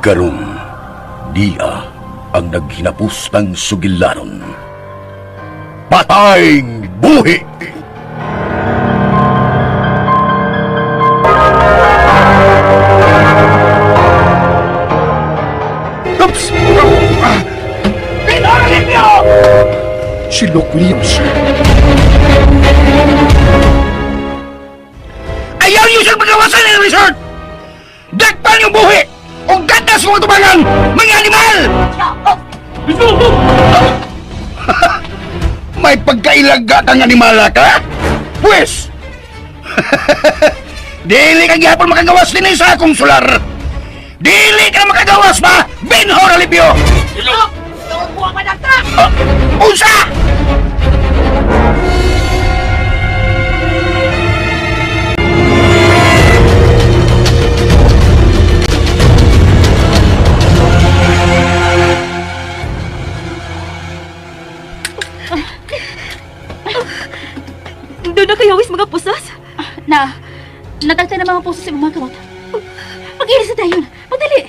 Karon, dia ang naghinapustang sugilanon. Patayng buhi! Oops! Si Luke Williams. Ayaw niyo siyang pagawasan ng resort! Dakpan yung buhi! O gatas mga tubangan! Mga animal! May pagkailaga kang animala ka? Pwes! Dili ka gihapon makagawas din sa akong solar! Dili ka makagawas ba? Benhor Alipio! Ah, unsa! Doon na kayo wis mga pusas. Na, natalta na mga puso sa imong mga kamot. Pag-ilis na tayo. Pagdali.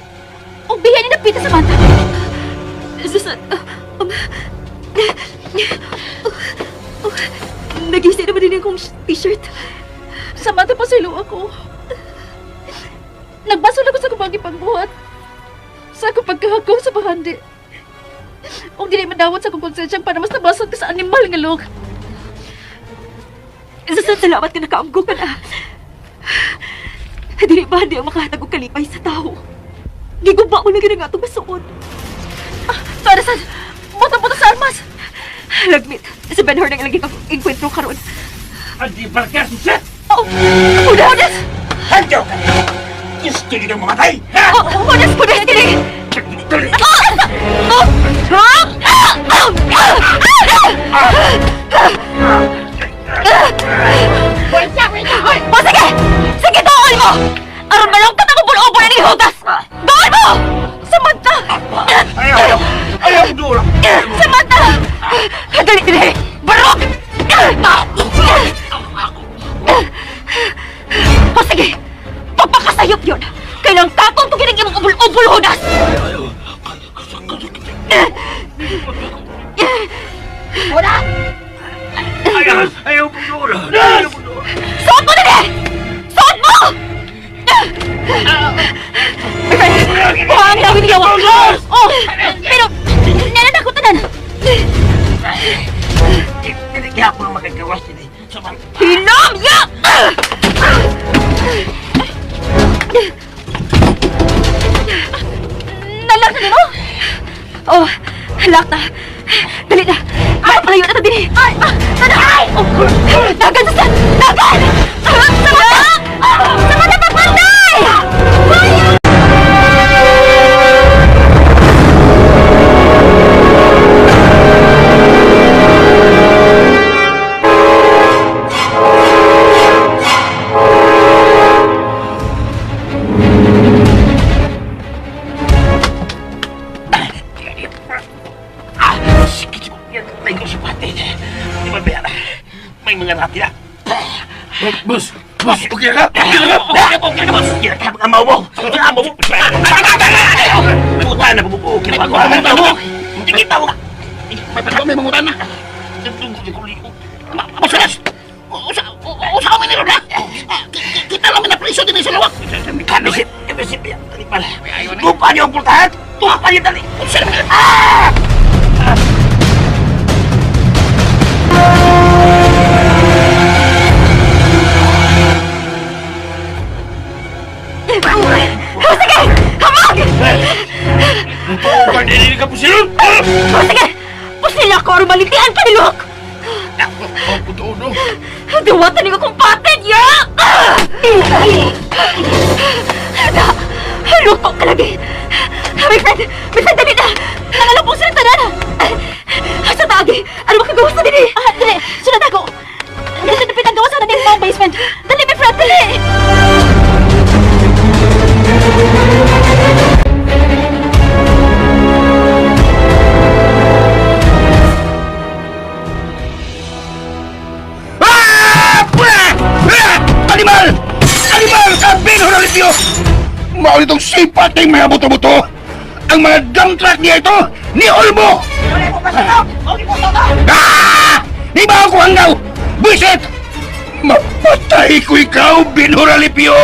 Og biyan ni napita sa mata. Susan, nagisi naman din akong t-shirt. Samantha, pasaylo ako. Nagbasol ako sa akong pagbuhat. Sa akong pagkahagong sa bahandi. Og dili madawat sa akong konsensyang para mas nabasag ka sa animal nga lok. Susan, salamat ka nakaamgo ka na. Dili ba hindi ang makahatag og kalipay sa tao? Giguba ko lagi na nga itong masuod. Para sa buto-buto sa armas. Lagmit, si Benhur nang ilagi kang engkwentro karon. Andi barkas siya! Oh, Hudas! Handiyo ka! Gusto niyo nang mamatay! Ha? Oh, Hudas, Hudas, dili! Dali! O sige! Sige, doon mo! Aron malungkot ako bulo-ubo na ni Hudas! Doon mo! Samantha! Ayaw! Ayaw! Ayaw! Dura! Samantha! Dali, dali! Barok! O sige! Pagpakasayop yun! Kailang kakong tuginig imong ubol-ubol, Hudas! Ayaw! Ayaw! Dura! Ayaw! Dura! Suot mo dali! Suot mo! My friend, kuha ang lawin niya. Oh, pero, nanatakot na. Hindi ako na magagawas din eh. Samantha! Hinom ya! Nalak na nimo? Oh, lock na. Dali na. Makapalayo na tabi. Ay, ah, tada! Ay! Oh, dagan, Susan! Dagan! Samantha! Samantha, papatay! Ah! Sige! May gusto pati. Di ba pera? May mga rati na. Boss! Boss! Okay ka? Okay na ka! Okay na ka, boss! Okay na ka! Ang amaw mo! Ang amaw mo! Puta na, bumubukin pa ako. Ang mo! Hindi kita mo! May mangutan na! Boss! Usa, usa kami nila na! Kita lang na preso din sa lawak! Kamisip! Kamisip! Tupa niyo ang pultahan! Tupa niyo dali! Ah! Oh, sige! Hamag! Tupa niyo ka pusilon! Oh, sige! Pusila ko or malintian ka ni Luke! Diwatan ni akong patid, ya! Da! Luto ka lagi! My friend! My friend, dali na! Nangalapong sila tanan! Sa taagi! Ano makagawas na din eh? Ah, dali. Sunod ako. Dali na pinagawa sa natin mga basement. Dali, my friend, dali. Ah! Ah! Ah! Animal! Animal ka, Benhor Alipio! Mao nitong sipat ng mga buto-buto! Ang mga dump truck niya ito, ni Olmo! Ah! Di ba ako hanggaw? Buisit! Mapatay ko ikaw, Binhuralipio!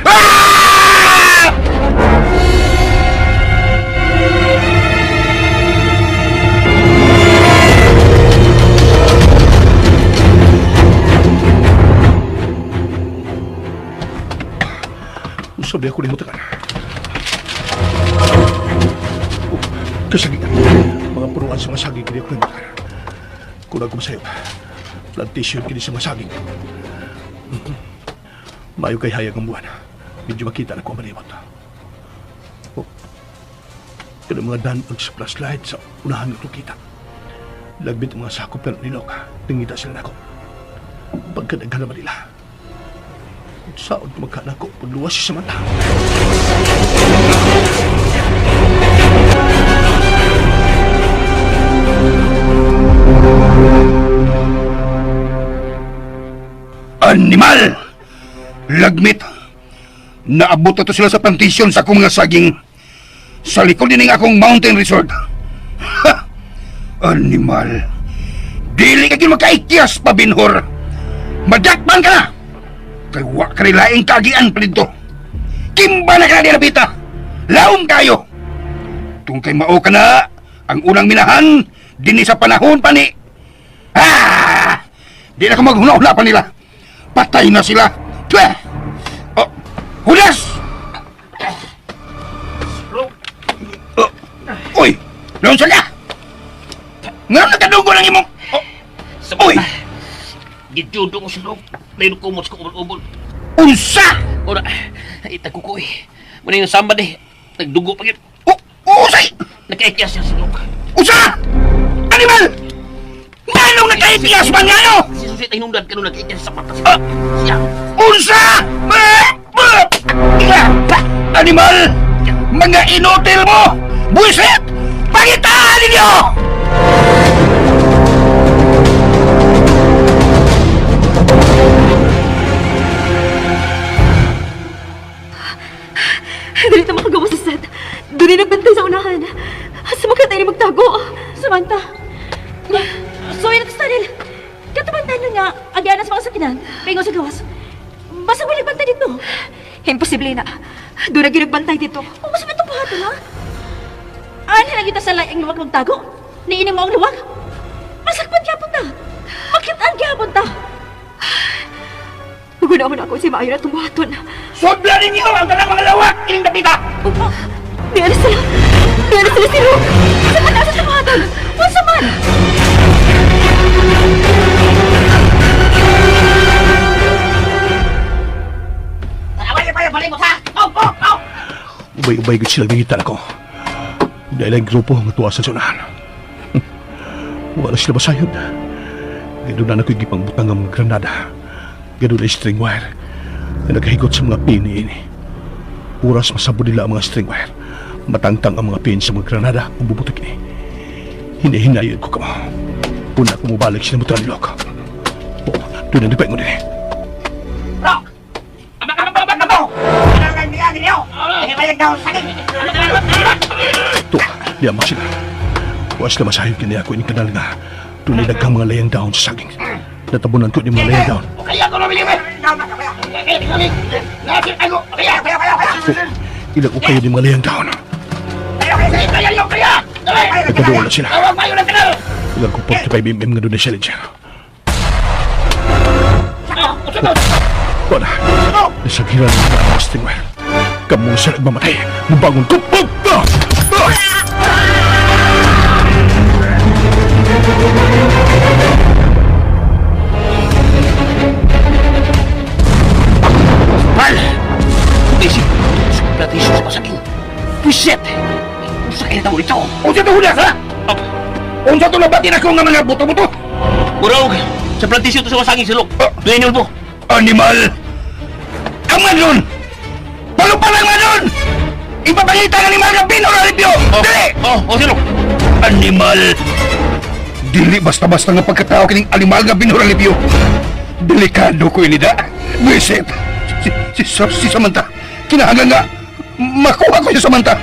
Ah! Sabi ako ni Mutakan. Oh, kasagitan. Mga puruan sa mga saging kini ako ni Mutakan. Kunag ko masayop. Plantation kini sa mga saging. Mayo kay hayag ang buwan. Medyo makita na ko ang malimot. Oh. Kanang mga danag sa flashlight sa unahan nga kita. Lagbit ang mga sakop pero nilok. Tingita sila nako. Pagkadaghan naman nila. Saon kumagkana ko pagluwas sa mata. Animal! Lagmit! Naabot na to sila sa plantation sa akong mga saging. Sa likod din akong mountain resort. Ha! Animal! Dili ka gyud makaikyas pa, Binhor! Madakpan ka na! Kay wa ka rin laing kagian pa dito. Kimba na ka na dinapita! Laom kayo! Tung kay mao ka na, ang unang minahan, dinhi sa panahon pa ni... Ah! Di na ko maghuna-huna pa nila. Patay na sila. Tueh! Oh, hudas! Oh, uy! Naunsa ka? Ngayon nagkadugo ng imong... Oh, uy! Gijudo ko si Lok. Dahil kumot sa ubol-ubol. Unsa! Ora, itag ko eh. Muna yung samba eh. Nagdugo pa yun. Oh, usay! Nagkaikyas siya si Lok. Unsa! Animal! Nganong nagkaitiyas man ngano? Si Susit ay nundan kanong nagkaikyas sa patas. Ah! Siya. Unsa! Ah! Ah! Animal! Mga inutil mo! Buisit! Pangitaan ninyo! Dali na makagawa sa set. Doon ay nagbantay sa unahan. Asa makatay ni magtago? Samantha! Sorry na Stanil! Katabantan na nga, agyanan sa mga sakinan, paingon sa gawas. Basta may nagbantay dito. Imposible na. Doon na ginagbantay dito. O, mas may tupahato na. Ano na kita sa laing luwag magtago? Niining mo ang luwag? Masakpan gyapon ta. Makitaan gyapon ta. Maguna mo na ako si Maayo na tumuhaton. Sobra ninyo ang tanang mga lawak! Ining dapita! Oh, di alis sila. Di alis sila si Luke. Sa man asa tumuhaton? Unsa man? Ubay-ubay gud sila nangita nako. Dahil ang grupo nga tuwa sa sunahan. Wala sila masayod. Ganun na ako'y gipangbutang ang mga granada. Ganun na string wire na naghigot sa mga pin ini. Oras masabod nila ang mga string wire. Matangtang ang mga pin sa mga granada kung bubutik ini. Hinahinayon ko kamo. Una ko mubalik sila mo nilok. Oh, doon na nagpaingon din. Ito, di ama sila. Wa sila masahib kini ako ining kanal nga. Tunay daghang mga layang dahon sa saging. Natabunan ko ni mga layang dahon. Oh, ilang ukayo ni mga layang dahon. Nagkaduol na sila. Ilang ko 45 mm nga doon na challenger. Wala. Nasagiran na ang stingware. Kamu sa nagmamatay. Mubangon ko. Oh! Ah! Ah! Mal! Isip! Plantation sa pasaging. Puset! Usa kayo tao dito. Unsa to hudas ha? Unsa to nabatin ako nga mga buto-buto? Murog! Sa plantation to sa masaging si Lok. Doon mo. Animal! Ang mga doon! Palupan ang mga doon! Ipapangita ang animal nga Binhor Alipio! Dili! Oh, oh, si Lok. Animal! Dili basta-basta nga pagkatao kining animal nga Binhor Alipio. Delikado ko ini da. Buisit! Si Samantha, kinahanglan nga. Makuha ko si Samantha.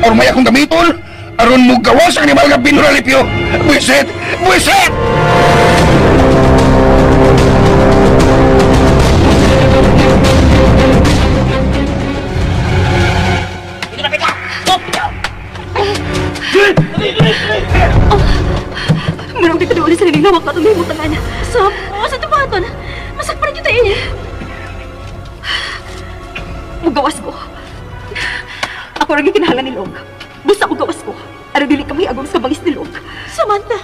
Aron may akong gamiton, aron mo gawas ang animal nga binuralipyo. Buisit! Buisit! Marong dito ulit sa lawak na itong himutangan. Sam, o sa tumaton. Masakpan kita eh. Mugawas ko. Ako rin gikinahalan ni Log. Busa ko gawas ko. Aron dili kami agom sa bangis ni Log. Samantha!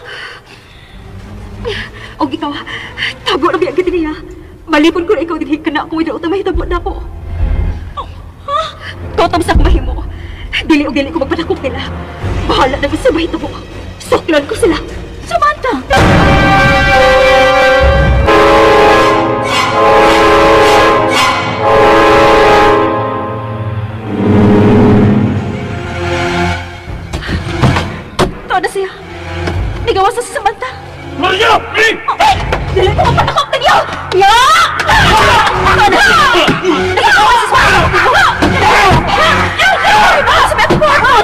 Og ikaw, tago na biya gid niya. Malipon ko na ikaw dinhi kana ako without mahitabo na ko. Ha? Totom sa akong mahimo. Dili og dili ko magpadakop nila. Bahala na sa mahitabo. Suklan ko sila. Samantha! Tuwa na siya. Nigawas na si Samantha. Maria! Eh! Dili ko magpadakop ninyo! Ya! Tuwa na siya. Nagawas si Samantha. Sa may kwarto!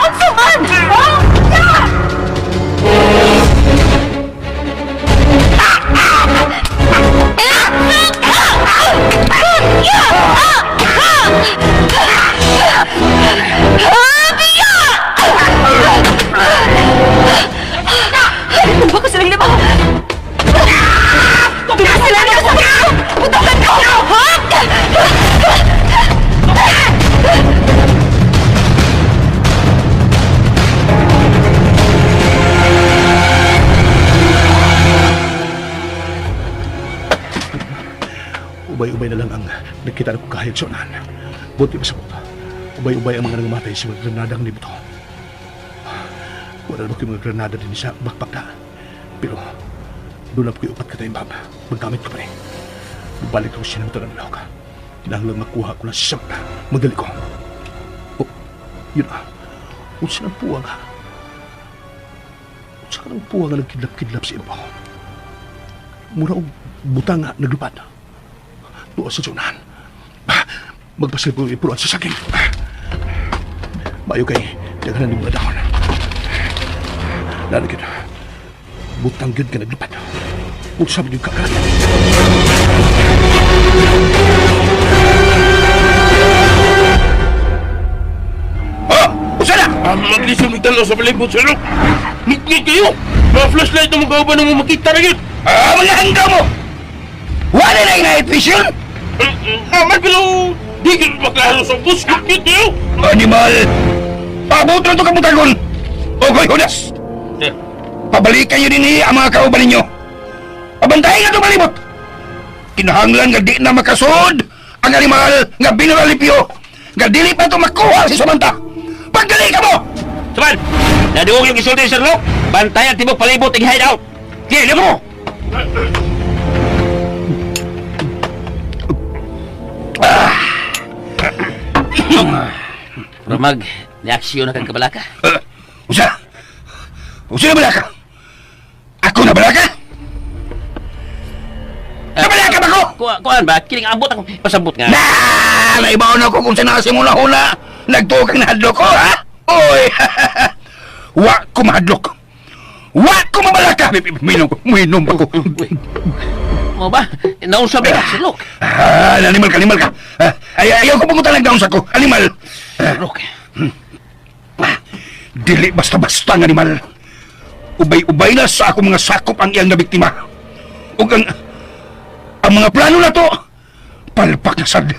Unsa man! Tumba ko silang lima! Tumba sila na sa Putukan ko! Ha? Ubay-ubay na lang ang nakita ko kahayag sa unahan. Buti pa sa buta. Ubay-ubay ang mga nangamatay sa mga granadang nibuto. Wala na ko yung mga granada din sa backpack na. Pero doon na ko yung upat ka tayong bab. Maggamit ko pa rin. Balik ko siya ng talang lawak. Kinahanglan makuha ko na siya sa Madali ko. Oh, yun ah. Unsa ng puwang ha? Unsa ka ng puwang nga nagkidlap-kidlap sa ibaw? Mura og butang nga naglupad. Tuwa sa sunahan. Magpasal ko ipuruan sa sakin. Mayo kay daghanan ng mga dahon. Lalo gyud. Butang gyud ka naglupad. Unsa man gyud ka kalat. Oh! Usa na! Maglisod ng talo sa palibot, Sir Luke. Ngit-ngit kayo! Mga flashlight na mga kauban mo makita na yun! Ah, mga hanggaw mo! Wala na yung night vision! Aman, pero di ka maklaro sa bus. Ngit-ngit kayo! Animal! Paabot na ito kabutagon! Ogoy, Hudas! Sir, Pabalikan nyo din ang mga kauban ninyo. Pabantayin na ito palibot. Kinahanglan nga di na makasud ang animal nga binuralipyo. Nga dili pa ito makuha si Samantha. Pagdali ka mo! Saman! Naduog yung isulti, Sir Luke! Bantayan tibok palibot ang hideout! Sige, mo! Ramag, ni-aksyon na kang kabalaka. Usa! Usa na balaka! Ako na balaka? Nabalaka ba ko? Kuan ba? Kining ambot ako. Pasabot nga. Na! Naibaon ako kung saan nakasimula huna. Nagtuo kang nahadlok ko, ha? Oy! Wa ko mahadlok. Wa ko mabalaka. Minom ko, minom ko. Uy. Mo ba? Naunsa ba Sir Luke? Ah, animal ka, animal ka. Ah, ay, ayaw ko pumunta nagdaon sa ko. Animal. Sir Luke. Dili basta-basta ang animal. Ubay-ubay na sa akong mga sakop ang iyang nabiktima. Ug ang mga plano na to, palpak na sad.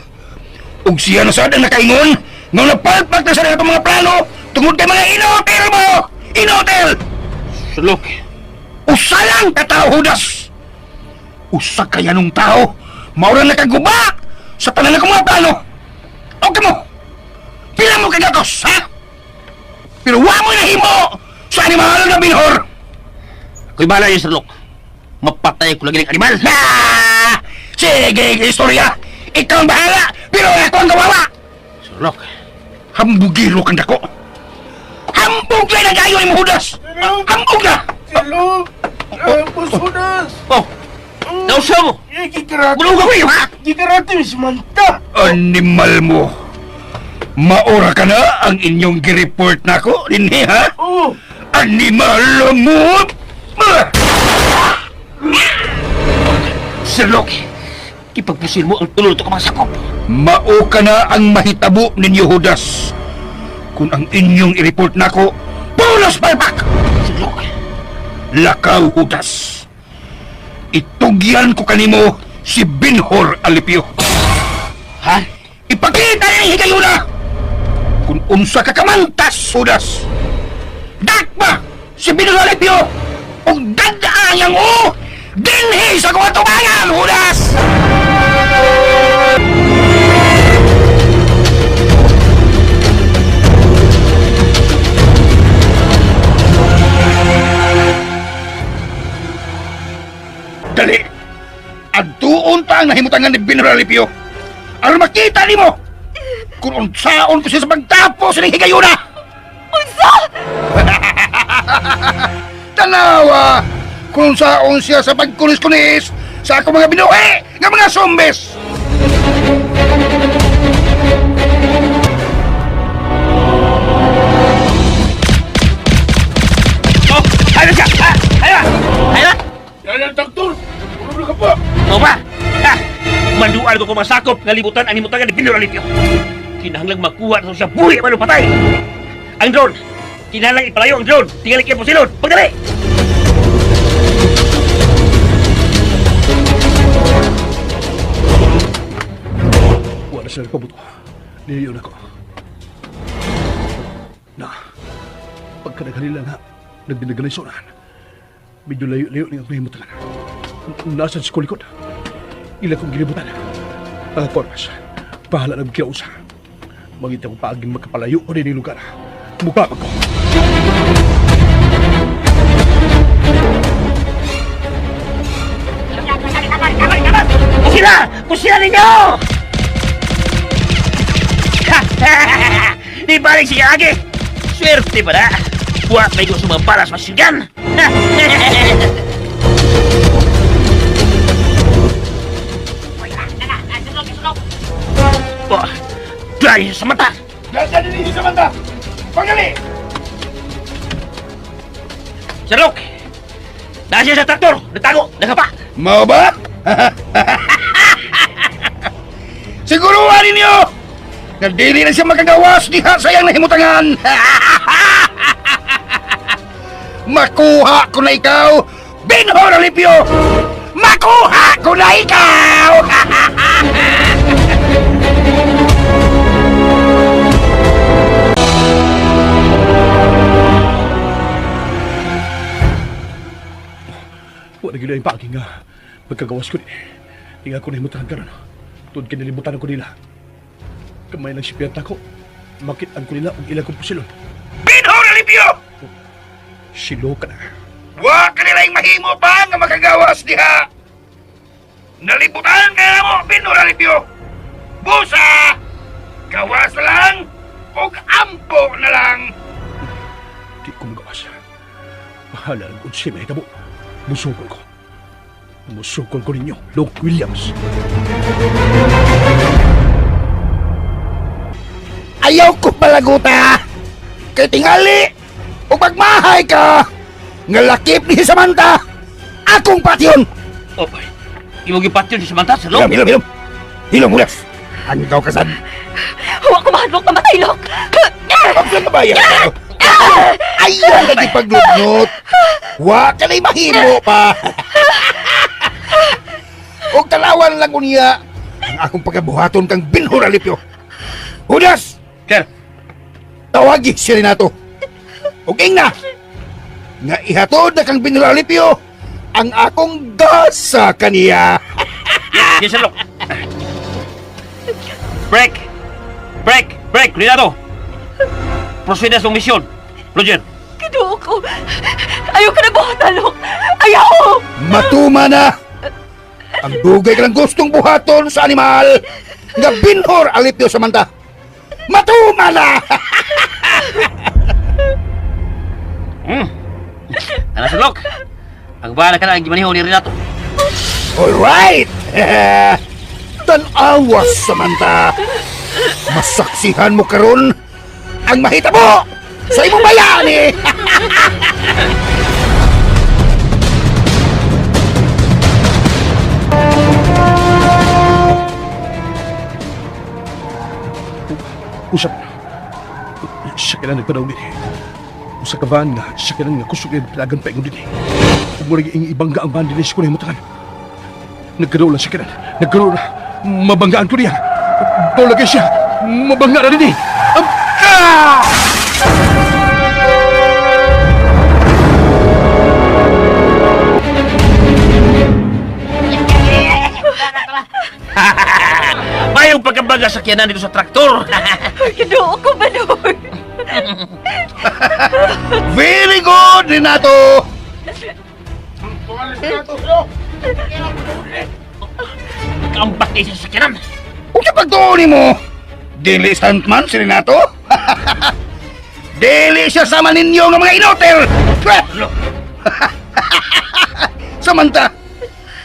Ug siya na sad ang nakaingon, nga napalpak na sad ang atong mga plano tungod kay mga inotel mo! Inotel! Sir Luke. Usa lang katao, Judas! Usa kaya nung tao, maura nakaguba sa tanan ng mga plano. Okay mo! Pila mo kagatos, ha? Pero wa mo nahimo sa animal na binhor! Ako'y bala yun, Sir Luke. Mapatay ko lagi ng animal. Na! Sige, istorya! Ikaw ang bahala, pero ako ang gawawa! Sir Luke. Hambugiro kang dako! Hambog na gayo ni Judas! Hambog na! Hello? Pusunas! Oh! Naunsa mo! Eh, gikarate! Bulong ko ha? Gikarate si Manta! Animal mo! Maura ka na ang inyong gireport nako dinhi ha? Oo! Animal mo! Ah! Sir Luke, ipagpusil mo ang tulo to ka mga sakop. Mao ka na ang mahitabo ninyo, Judas. Kung ang inyong i-report nako, pulos palpak! Sir Luke, Lakaw, Judas. Itugyan ko kanimo si Binhor Alipio. ha? Ipakita niya ang higayuna! Kung unsa ka kamantas, Judas! Dakpa si Binhor Alipio! Ug dadaan ang o! Dinhi sa kuwatubangan, Judas! Dali! Adtuon ta ang nahimutangan ni Binhor Alipio! Aron makita nimo kung unsaon ko siya sa pagtapos ng higayuna! Unsa? Tanawa! Kung unsaon siya sa pagkunis-kunis sa akong mga binuhi nga mga zombies! Oh, ayun siya! Ha? Ayun! Ayun! Yan ang traktor! Puro na ka pa! O ba? Ha? Manduan ko kung masakop nga libutan ang himutangan ni Binhor Alipio. Kinahanglang makuha na siya buhi man o patay. Ang drone! Kinahanglang ipalayo ang drone. Tingali kayo pusilon. Pagdali! Wala sila nagpabuto. Niyo na ko. Na, pagkadaghan nila nga, nagdinaganay sa unahan. Medyo layo-layo niya ang nahimutangan. Nasa sa kulikod. Ila kong gilibutan. Ang korpas, bahala na kinausa. Mangita ko paaging magkapalayo o din lugar. Mukha pa ko. Pusila! Pusila ninyo! Di balik siya agi! Swerte ba na? Wa may gusto mga balas masigan! Oh, dahil sa mata! Ganda din sa mata! Pagdali! Sir Luke! Nasa sa traktor! Natago! Nakapa! Mao ba? Siguruhan ninyo! Na dili na siya makagawas diha sa iyang nahimutangan! Makuha ko na ikaw, Binhor Alipio! Makuha ko na ikaw! Wala gila yung paaging nga. Pagkagawas ko ni. Tinga ko nahimutangan karon. Tuod kinalimutan ko nila. Kamay lang si Pierta ko. Makitaan ko nila og ila kong pusilon. Binhor Alipio! Silo ka na. Wa ka nila yung mahimo pa nga makagawas diha! Nalibutan kaya mo, Binhor Alipio! Busa! Gawas na lang! Ug ampo na lang! Di ko magawas. Bahala ang unsi may tabo. Musukol ko. Musukol ko ninyo, Luke Williams. Ayaw ko palaguta! Kay tingali! Ug magmahay ka! Nga lakip ni Samantha! Akong patyon! Oh, imong gipatyon si Samantha, Sir Luke! Hilom, hilom, hilom! Hilom, ulas! Hanggaw ka sad! Wa ko mahadlok mamatay, Lok. Pagsan na ba yan? Ayaw lagi paglugnot! Wa ka na'y mahimo pa! Og talawan lang unya ang akong pagkabuhaton kang Binhor Alipio. Hudas! Sir! Tawagi si Renato. Og ingna! Nga ihatod na kang Binhor Alipio ang akong gasa kaniya. Yes, Sir Luke! Break! Break! Break! Renato! Proceed na sa misyon! Roger! Kinuo ko. Ayaw ka na buhatan, Lok. Ayaw! Matuma na! Ang dugay ka lang gustong buhaton sa animal nga Binhor Alipio Samantha. Matuma na! Hmm. Ano, Sir Luke? Ang bahala ka na ang gimaniho ni Renato. Alright! Tanawas, Samantha! Masaksihan mo karon ang mahitabo sa imong bayani. Usap. Siya kailan nagpanaw din. Usa ka van nga, siya kailan nga kusog na pilagan pa ingon din. Ug murag ing ibangga ang van dinhi sa kunay mutangan. Nagkaroon lang siya kailan. Nagkaroon na. Mabanggaan ko niya. Doon lagi siya. Mabangga na din eh. Ah! Mayong pagkabaga sa kiyanan dito sa traktor. Ginoo ko, Benhur! Very good, Renato. Kaambak ni sa sakyanan. Unsa pagtuo nimo? Dili stuntman si Renato? Dili siya sama ninyo nga mga inotel. Samanta,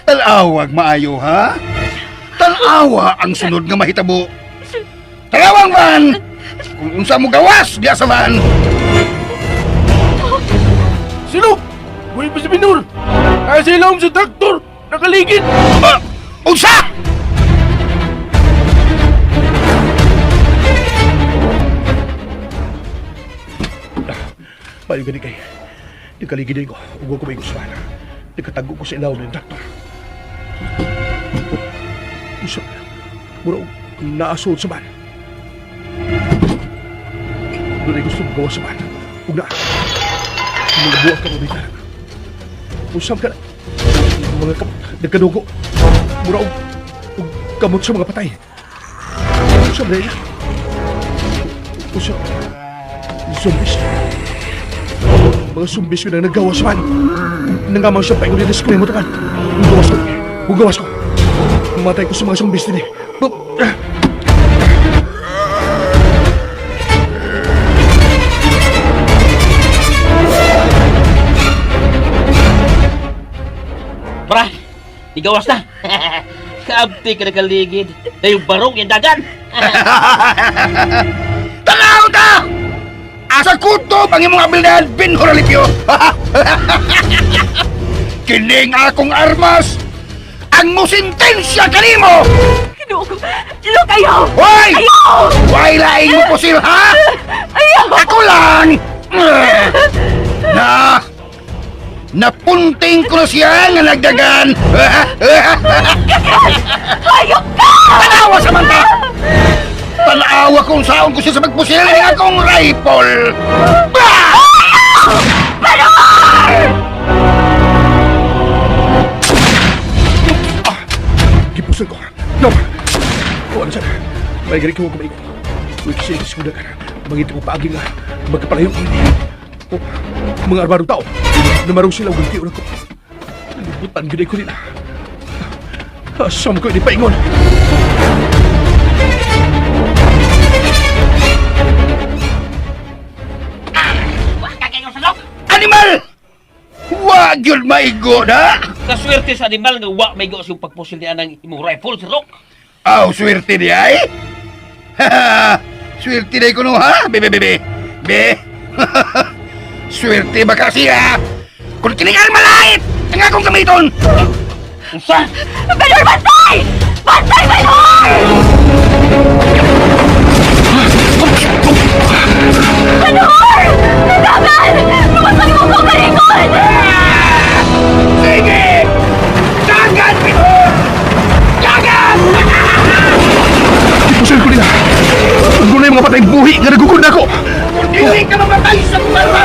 talawag maayo ha? Tanawa ang sunod nga mahitabo. Tanawang man! Kung unsa mo gawas diya sa van. Silok! Buhay pa si Binur! Kaya sa ilawom sa traktor! Nakaligid! Ah, unsa? Payo gani kay. Nagkaligid din ko. Ug ko may gustuhan. Nagkatago ko sa ilawom ng traktor. Usa. Mura og naasod sa van. Doon ay gusto magawa sa van. Ug na. Mga buwak ka mabita. Usam ka na. Mga kamot. Nagkadugo. Mura og kamot sa mga patay. Usam na ina. Usam. Zombies. Mga zumbis yun ang naggawas man. Nangamang siya pa ingon din sa mo takan. Gawas ko. Gawas ko. Matay ko sa mga zumbis din eh. Para, igawas na. Kaabti ka nakaligid. Dayong barong yung dagan. Tanaw ta! Asa kutob ang imong abilidad, Ben Horalipio! Kining akong armas! Ang musintensya kanimo! Ginoo ko! Look, ayaw! Hoy! Ayaw! Way laing mo pusil, ha? Ayaw! Ako lang! Na! Napunting ko na siya nga nagdagan! Hayop ka! Tanawa Samantha! Tanawa kung saon ko siya sa pagpusil ng akong rifle! Bah! Gipusil ko. No! Kuha na siya. May gari ko kumaigo. Uy, kasi ko na Mangita ko paagi nga. Magkapalayo ko. Oh, mga armadong tao. Namarong sila ug na ko. Libutan gid ko nila. Asam ko ini paingon. Animal! Wa gyud maigo na! Kaswerte sa animal nga wa may gawas yung pagpusil ni anang imong rifle sa rock. Aw, swerte di ay! Swerte di ko no, ha? Be, be, be, be. Be. Swerte ba kasi, ha? Kung kining malait, ang akong gamiton! Unsa? Benhur, bantay! Bantay, Benhur! Benhur! Dagan! Lumasag mo ko kalingon! Sige! Dagan, Benhur! Dagan! Gipusil ko nila. Ang gunay mga patay buhi nga nagugod na ako. Kung dili ka mamatay sa mga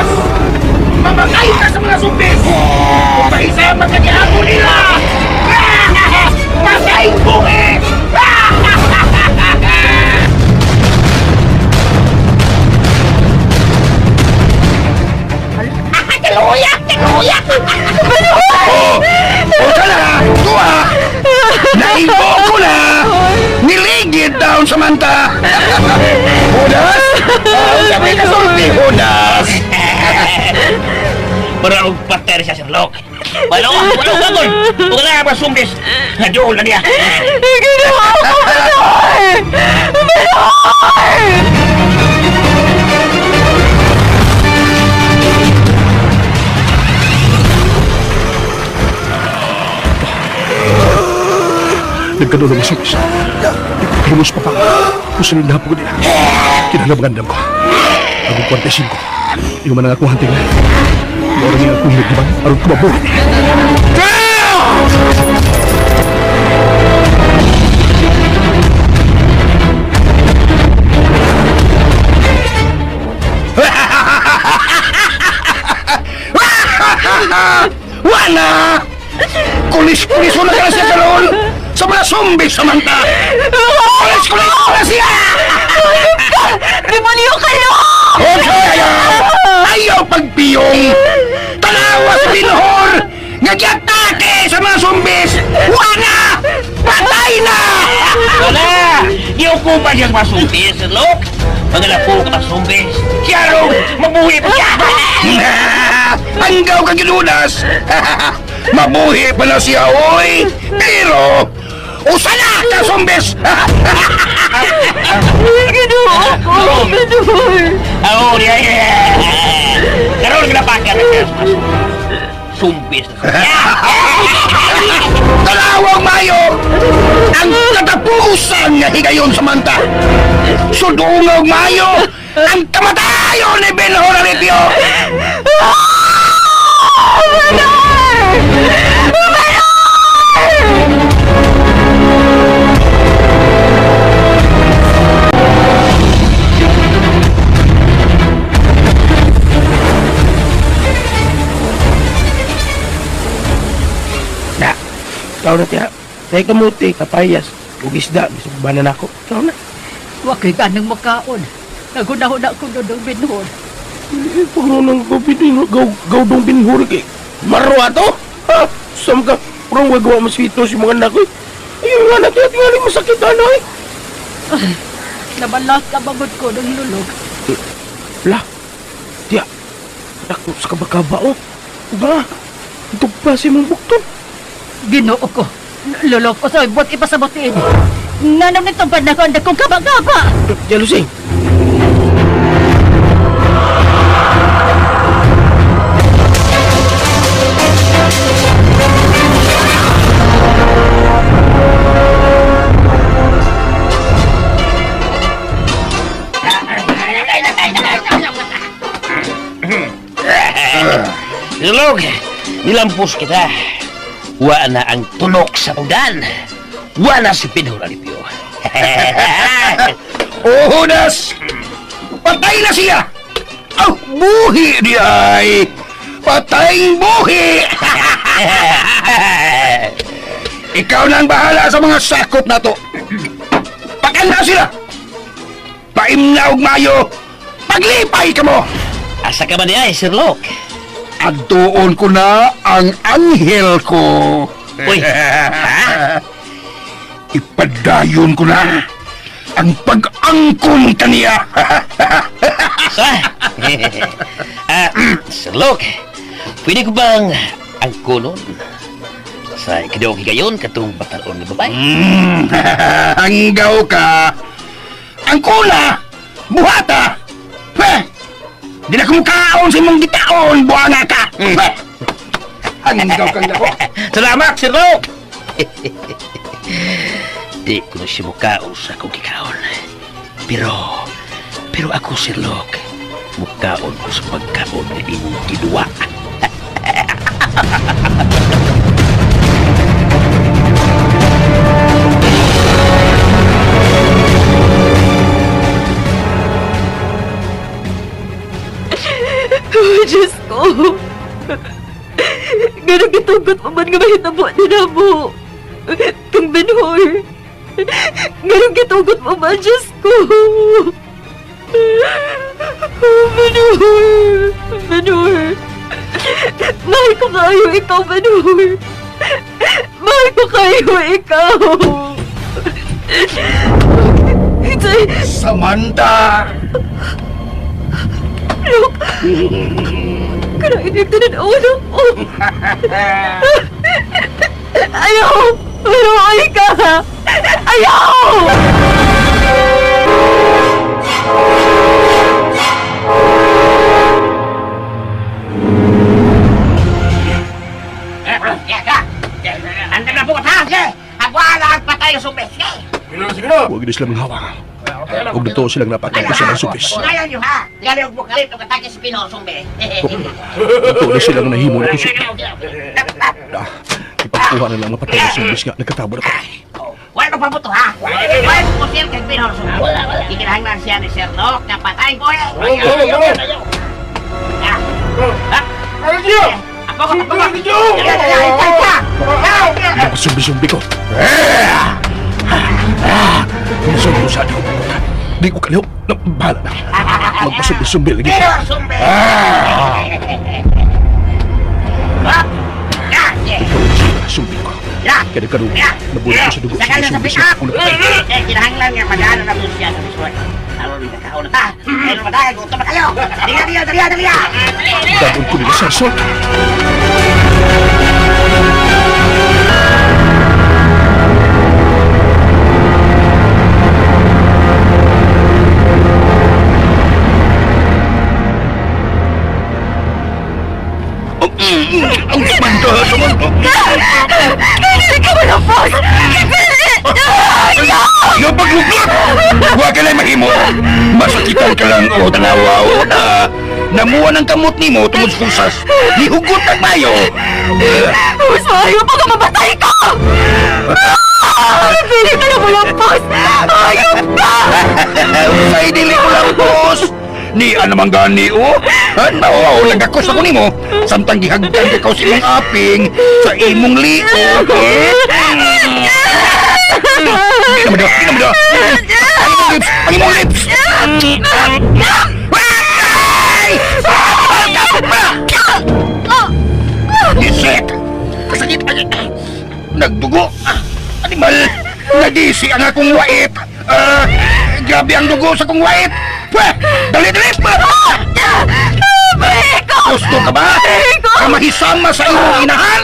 mamatay ka sa mga zumbis! Kung paisa magkagihapon nila! Patay buhi! Tiluya! Tiluya! Oh! Oh, na! Tuwa! Naibo ko na! Niligid down, Samantha! Hudas! Oh, sabi ka sulti, Hudas! Para og patay siya, Sir Luke. Wala, wala kagon. Wala pa sumbis. Naduol na niya. Ginoo ko, Benhur! Benhur! Nagkano ng masukis. Nagpahimos pa pa. Kung na po nila. Kinahanglan magandam ko. Agong 45. Iyo man ang akong hanting na. Maura niya akong hinagibang aron kumabuhi. Wala! Kulis-kulis na ka na siya karon sa mga zombie, Samantha! Kulis-kulis na siya! Demonyo ka, Luke! Okay, ayaw! Ayaw pagpiyong! Tanawa sa Binhor! Nga giatake sa mga zombies! Wala! Patay na! Wala! Giukupan siya sa mga sumbis, Sir Luke. Mga lapo ka mga sumbis. Siya ron, mabuhi pa siya. Hanggaw ka ginunas! Mabuhi pa na siya, oy! Pero, usa na ka zombies! Ginoo ko, Benhur! Oo, niya. Karoon ka na pa ka sumbis. Talawang mayo! Ang katapusan nga higayon, Samantha! Sudungog mayo! Ang kamatayon ni Benhor Alipio! Na, ikaw na tiya. Kay kamuti, kapayas, ug isda, bisag banan ako. Ikaw na. Wa kay ganang makaon. Nagunahon ako dodong Benhur. Pagro ng gawin, gaw, gawdong binhuri kay. Marwa to? Ha? Sam ka, purong wagawa mo sweet si mga anak ko. Ayun nga na, tiya, tingali masakit, ano eh. Nabalak ka bagod ko ng lulog. La, tiya, dako sa kabakaba, oh. Ba, tugpa si mong bukton. Ginoo ko. Lulog ko sa ibot ipasabotin. Nanam nitong panahon na kong kabagaba. Tiya, Lusing. Sir Luke, nilampos kita. Wa na ang tunok sa tungdan. Wa na si Benhur Alipio. Uhudas! Patay na siya! Aw, buhi di ay! Patay buhi! Ikaw na ang bahala sa mga sakop na to. Pakanda sila! Paimna og mayo! Paglipay ka mo! Asa ka man niya, Sir Luke? Adtuon ko na ang anghel ko. Uy, ha? Ipadayon ko na ang pag-angkon kaniya. Sa? Ah, Sir Luke, pwede ko bang ang kunon? Sa ikadawang higayon, katong bataon nga babae. Hanggaw ka. Ang kuna, buhata. Heh! Di na kumukaon sa imong gitaon, buhanga ka. Heh! Hanggaw kang lako. Salamat, Sir Luke! Di ko na siya mukaon sa akong gikaon. Pero, pero ako, Sir Luke, mukaon ko sa pagkaon ng imong giduwa. Oh, Diyos ko! Ganun gitugot mo man nga mahitabo ni na mo. Kang Benhur. Ganun gitugot mo man, Diyos ko. Oh, Benhur. Benhur. Mahal ko kayo ikaw, Benhur. Mahal ko kayo ikaw. Jay, Samantha! Luke. Pero inig tanan-awan ako. Ayaw! Pero ay ka! Ayaw! Andan na po ka, ha? Agwala ang patay ang sumbes. Huwag na sila manghawang. Huwag na to silang napatay ko sa mga supis. Ngayon nyo, ha? Tingali og bukalit og atake si Pino Sumbe. Ito na silang nahimo na kusot. Ah, ipagkuha na lang mapatay ang sumbis nga nagkatabon ako. Wala pa pabuto, ha? Wala mo sir kay Pino Sumbe. Gikinahanglan siya ni Sir Doc na patay ko, eh. Ha? Ako, ako, ako. Napasumbi-sumbi ko. Sumbi sa ako. Di ko kaliw. Bahala na. Magpasumbi-sumbi lagi. Pino Sumbe. Sumbi ko. Kaya nagkaroon. Nabulit ko sa dugo. Sakal na sa Sumbi pick up! sa akong napatay. Eh, kinahanglan nga mag-ano na mo siya sa resort. Aron nagkakaon na ta. Pero madagal, gutom na kayo. Dali, dali, dali, dali. Dadon ko nila sa resort. Ang sumanda, sumanda. Hindi ka malapos! Napagluglag! Huwag ka lang mahimo! Masakitan ka lang o tanawa o na namuha ng kamot nimo tungod sa kusas. Nihugot ang mayo! Mas maayo pa kung mamatay ka! Pili ka na malapos! Ayop ka! Usay dili ko lang, boss! Ni ano man gani o? Ano, o nagakos ako nimo. Samtang gihagdan ka sa imong aping sa imong liog. Eh? Di naman daw, di naman daw. Ang imong lips, ang imong lips. Ay! Isek! Kasakit! Ay, ay. Nagdugo! Animal! Nagisi ang akong wait! Ah, grabe ang dugo sa akong wait! Pweh! Dali, dali! Gusto ka ba? Kamahisama sa imong inahan?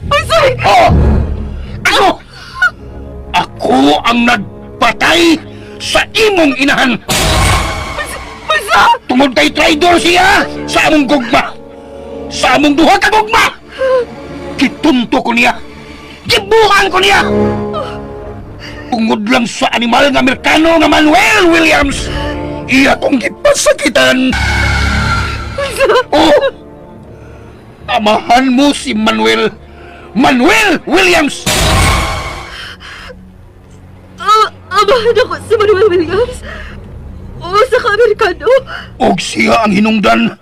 Usoy! Oh! Ako! Ako ang nagpatay sa imong inahan! Usa! Tungod kay traidor siya sa among gugma! Sa among duha ka gugma! Kitunto ko niya! Gibuhan ko niya! Tungod lang sa animal nga Amerikano nga Manuel Williams! Iya kong gipasakitan! Oh! Amahan mo si Manuel! Manuel Williams! Amahan ako si Manuel Williams! Usa ka Amerikano! Og siya ang hinungdan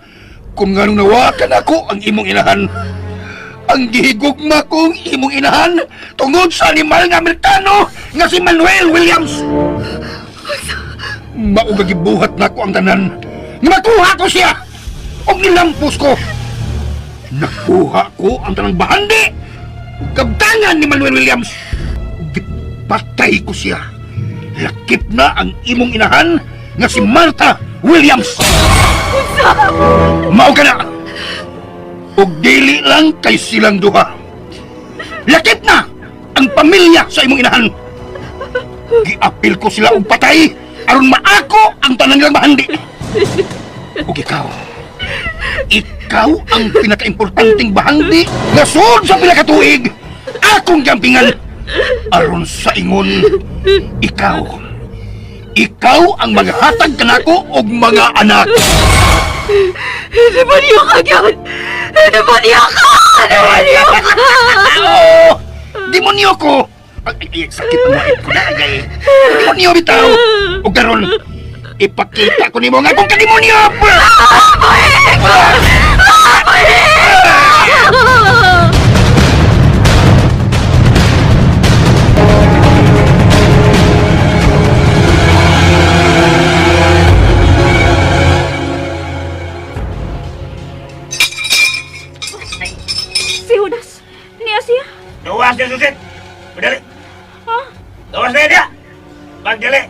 kung nganong nawakan ako ang imong inahan. Ang gihigugma kong imong inahan tungod sa animal nga Amerikano nga si Manuel Williams. Mao nga gibuhat nako ang tanan. Nga makuha ko siya. Og nilampos ko. Nakuha ko ang tanang bahandi ug kabtangan ni Manuel Williams. Ug gipatay ko siya. Lakip na ang imong inahan nga si Martha Williams. Mao ka na! Og dili lang kay silang duha. Lakip na ang pamilya sa imong inahan. Giapil ko sila og patay aron maako ang tanan nilang bahandi. Ug ikaw, ikaw ang pinakaimportanteng bahandi nga sud sa pila ka tuig akong gampingan aron sa ingon ikaw ikaw ang maghatag kanako og mga anak. Demonyo ka gyud! Demonyo ka! Demonyo ka! Oo! Demonyo ko! Ay, ay, ay, sakit ang wait ko na, ay, ay. Demonyo bitaw! O karon, ipakita ko nimo nga akong kademonyo! Si Jonas, niya siya. Gawas niya, Susit! Madali! Ha? Gawas na niya! Pagdali!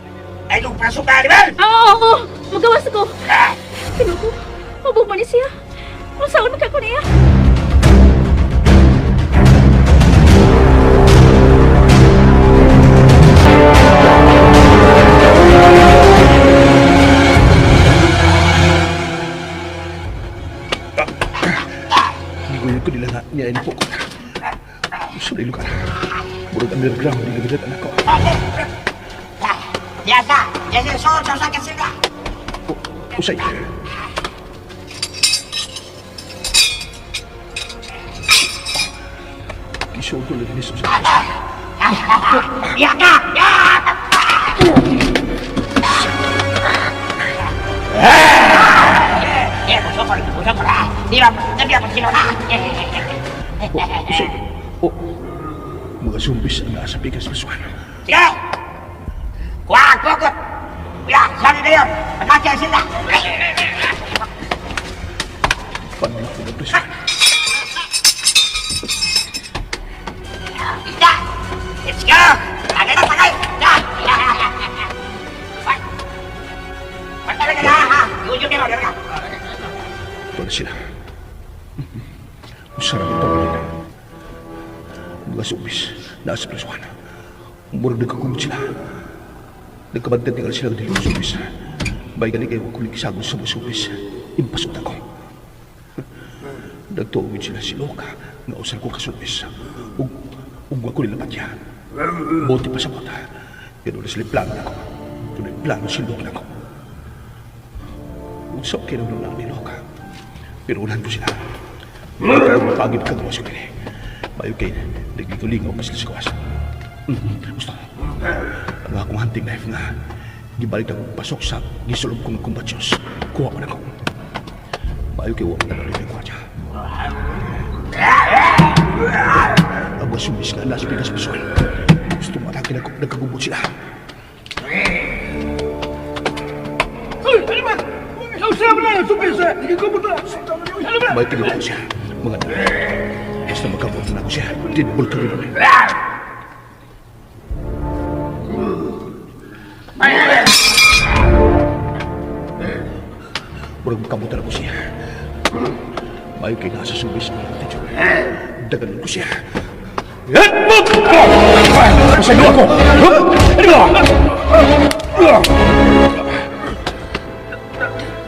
Ay kung pasok ka, animal! Oo, oo, magawas ako. Ah! Kinuko. Hubog man ni siya. Unsaon man ka ko niya? Giguyon ko nila nga niya po ko. Gusto na lugar. Murag underground, di nagadat anak ko. Usay. Isuod ko lang sa Usay. Oh. Mga zombies ang nasa pikas masuan. Paano na ako nagprisuan? Ito na sila. Usara ito kanina. Mga zombies nasa prisuan. Murag nagkakumot sila. Nagkabantay tingal sila ng mga zombies. Bay gani kayo kulig sagot sa mga zombies. Impasok na ko. Nagtuogin sila si Loka nga usar ko kasumbis. Ug ug ako nila patya. Bote pa sa bota. Pero na sila plano na ko. Pero plano si Loka na ko. Usap kayo nang ni Loka. Pero unahan ko sila. Pagib ka gawas ko dili. Mayo kay nagligaw-lingaw pa sila sa gawas. Basta. Ang akong hunting knife nga gibalik na pasok sa gisulog kong kumbatyos. Kuha man ako. Mayo kay wa man na rin kuha siya. Ang mga sumis nga nasa pikas pasuan. Gusto mo atake nagkagubot sila. May tigil ko siya. Mga dami. Basta magkabot na ako siya. Tinbol ka rin. Murag magkabutan ako siya. Mayo kay nasa subis ng atensyon. Dagalan ko siya. Pasayo ako! Ano ba?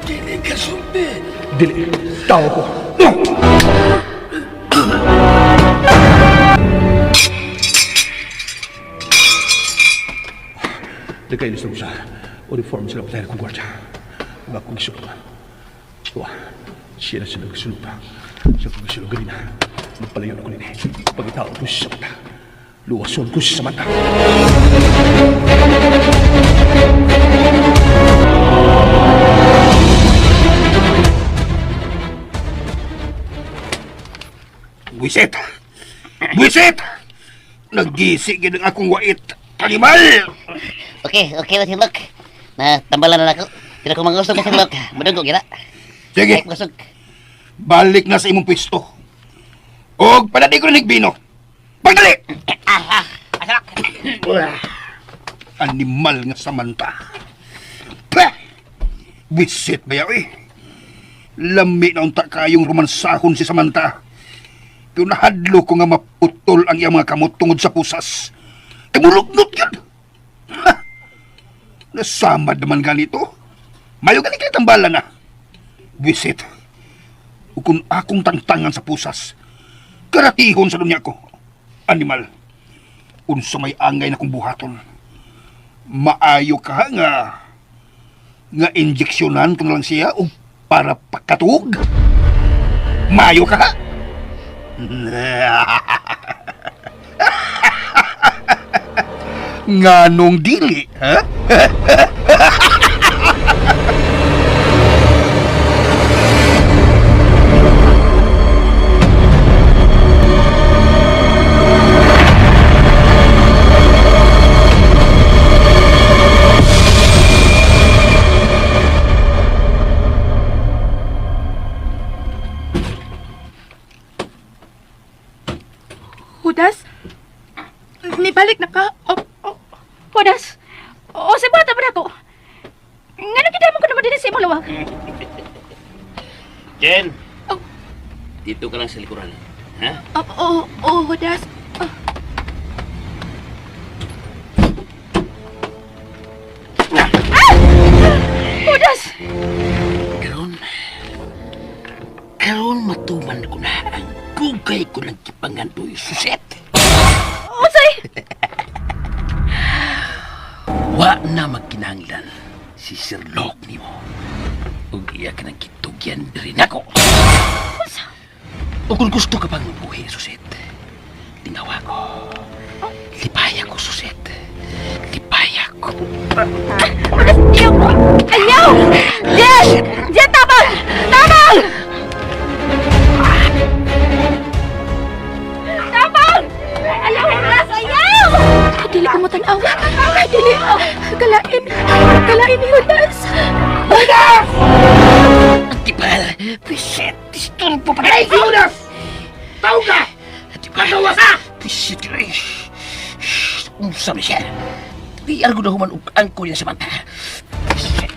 Dili ka sumbi. Dili, tao ko. Nagkailis na ko sa uniform sila patay akong gwardya. Ang akong gisulong. Wah, siya na sila nagsulong pa. Sa akong gisulong ganina, magpalayon ako nini. Pagkatao ko siya sa mata. Luwason ko siya sa mata. Buisit! Buisit! Naggisi gid ang akong wait. Animal! Okay, okay lang sinlok. Na tambalan na ako. Pero kung mangusog ka sinlok, madunggo gira. Sige, Ay, mangusog. balik na sa imong pwesto. Og padali ko nig bino. Pagdali! Animal nga Samantha. Pah! Buisit ba yaw eh? Lami na unta kayong romansahon si Samantha. Pero nahadlo ko nga maputol ang iyang mga kamot tungod sa pusas. Kamulugnot yun! Ha! Nasamad naman ganito. Mayo gani kay tambalan na. Buisit. Ug kung akong tangtangan sa pusas, karatihon sa dunya ko. Animal, unsa may angay na kong buhaton. Maayo ka nga nga injeksyonan ko na lang siya og para pakatuog. Maayo ka ha? Nganong dili, ha? Hudas? Nibalik na ka? O, o, Hudas? O, sa bata ba na ako? Nga nang mo ko naman din sa imong lawag? Jen! Oh. Dito ka lang sa likuran. Ha? Oo, oh, oh, Hudas. Ah! Hudas! Karon, karon matuman ko na ang gugay ko ng kipangandoy suset. Unsay? Wa na magkinahanglan si Sir Locke nimo. Ug iya ka ng kitugyan diri nako. O kung gusto ka pang mabuhi, Suset, tingawa ko. Lipaya ko, Suset. Lipaya ko. Hudas, ayaw! Ayaw! Jen! Jen, tabang! Tabang! Tabang! Ayaw, Hudas! Ayaw! Dili ko matanaw. Dili. Kalain. Kalain ni Hudas. Antipal! Pisit! Disturbo pa Ay, Judas! Tao ka! Antipal! Magawas ka! Pisit! Unsa man siya? Di argo na human og angko niya sa mata. Pisit!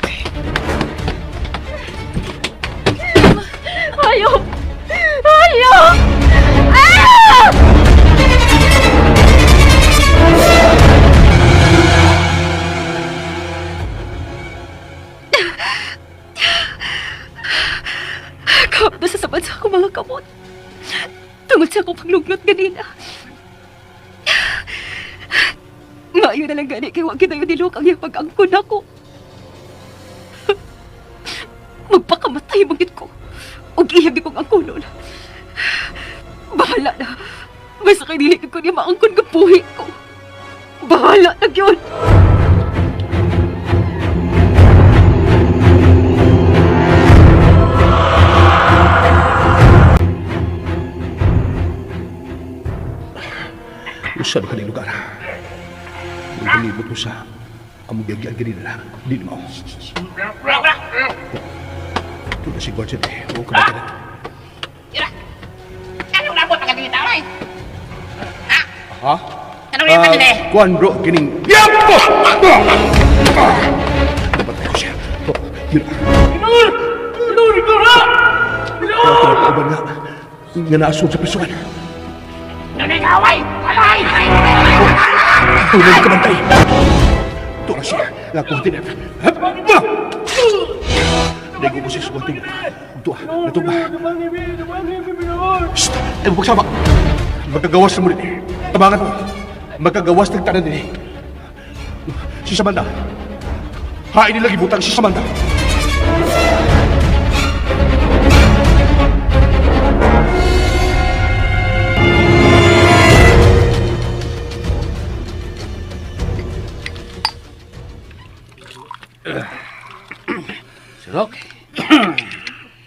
Ayaw! Ayaw! Ah! Kapdo sa sabad sa akong mga kamot. Tungod sa akong paglugnot ganina. Maayo na lang gani kay wa kita yung nilok ang iyang pag-angkon ako. Magpakamatay magit ko. Og iya gid kong angkonon. Bahala na. Basta kay dili ko niya maangkon nga buhi ko. Bahala na gyud. Usa ba kaning lugar? Ang palibot ko sa among gagyan ganina lang. Di na mao. Ito na si Gordon eh. Oo, ka na. Anong nabot ang ganito, oy? Ha? Anong nabot din eh? Kuan bro, kining... Yapo! Napatay ko siya. Oh, yun. Pinur! Pinur! Pinur! Pinur! nga. Nga naasod sa prisuan. Nagigaway! Alay! Tulog ka bantay. Ito na siya. Nakuha din. Dego ko siya sa kunting. Ito ah. Ito ba? Shh! Ay, pagsama. Magkagawas na mo din eh. Tabangan mo. Magkagawas ng tanan din eh. Si Samantha. Hain nila gibutang si Samantha. Sir Locke.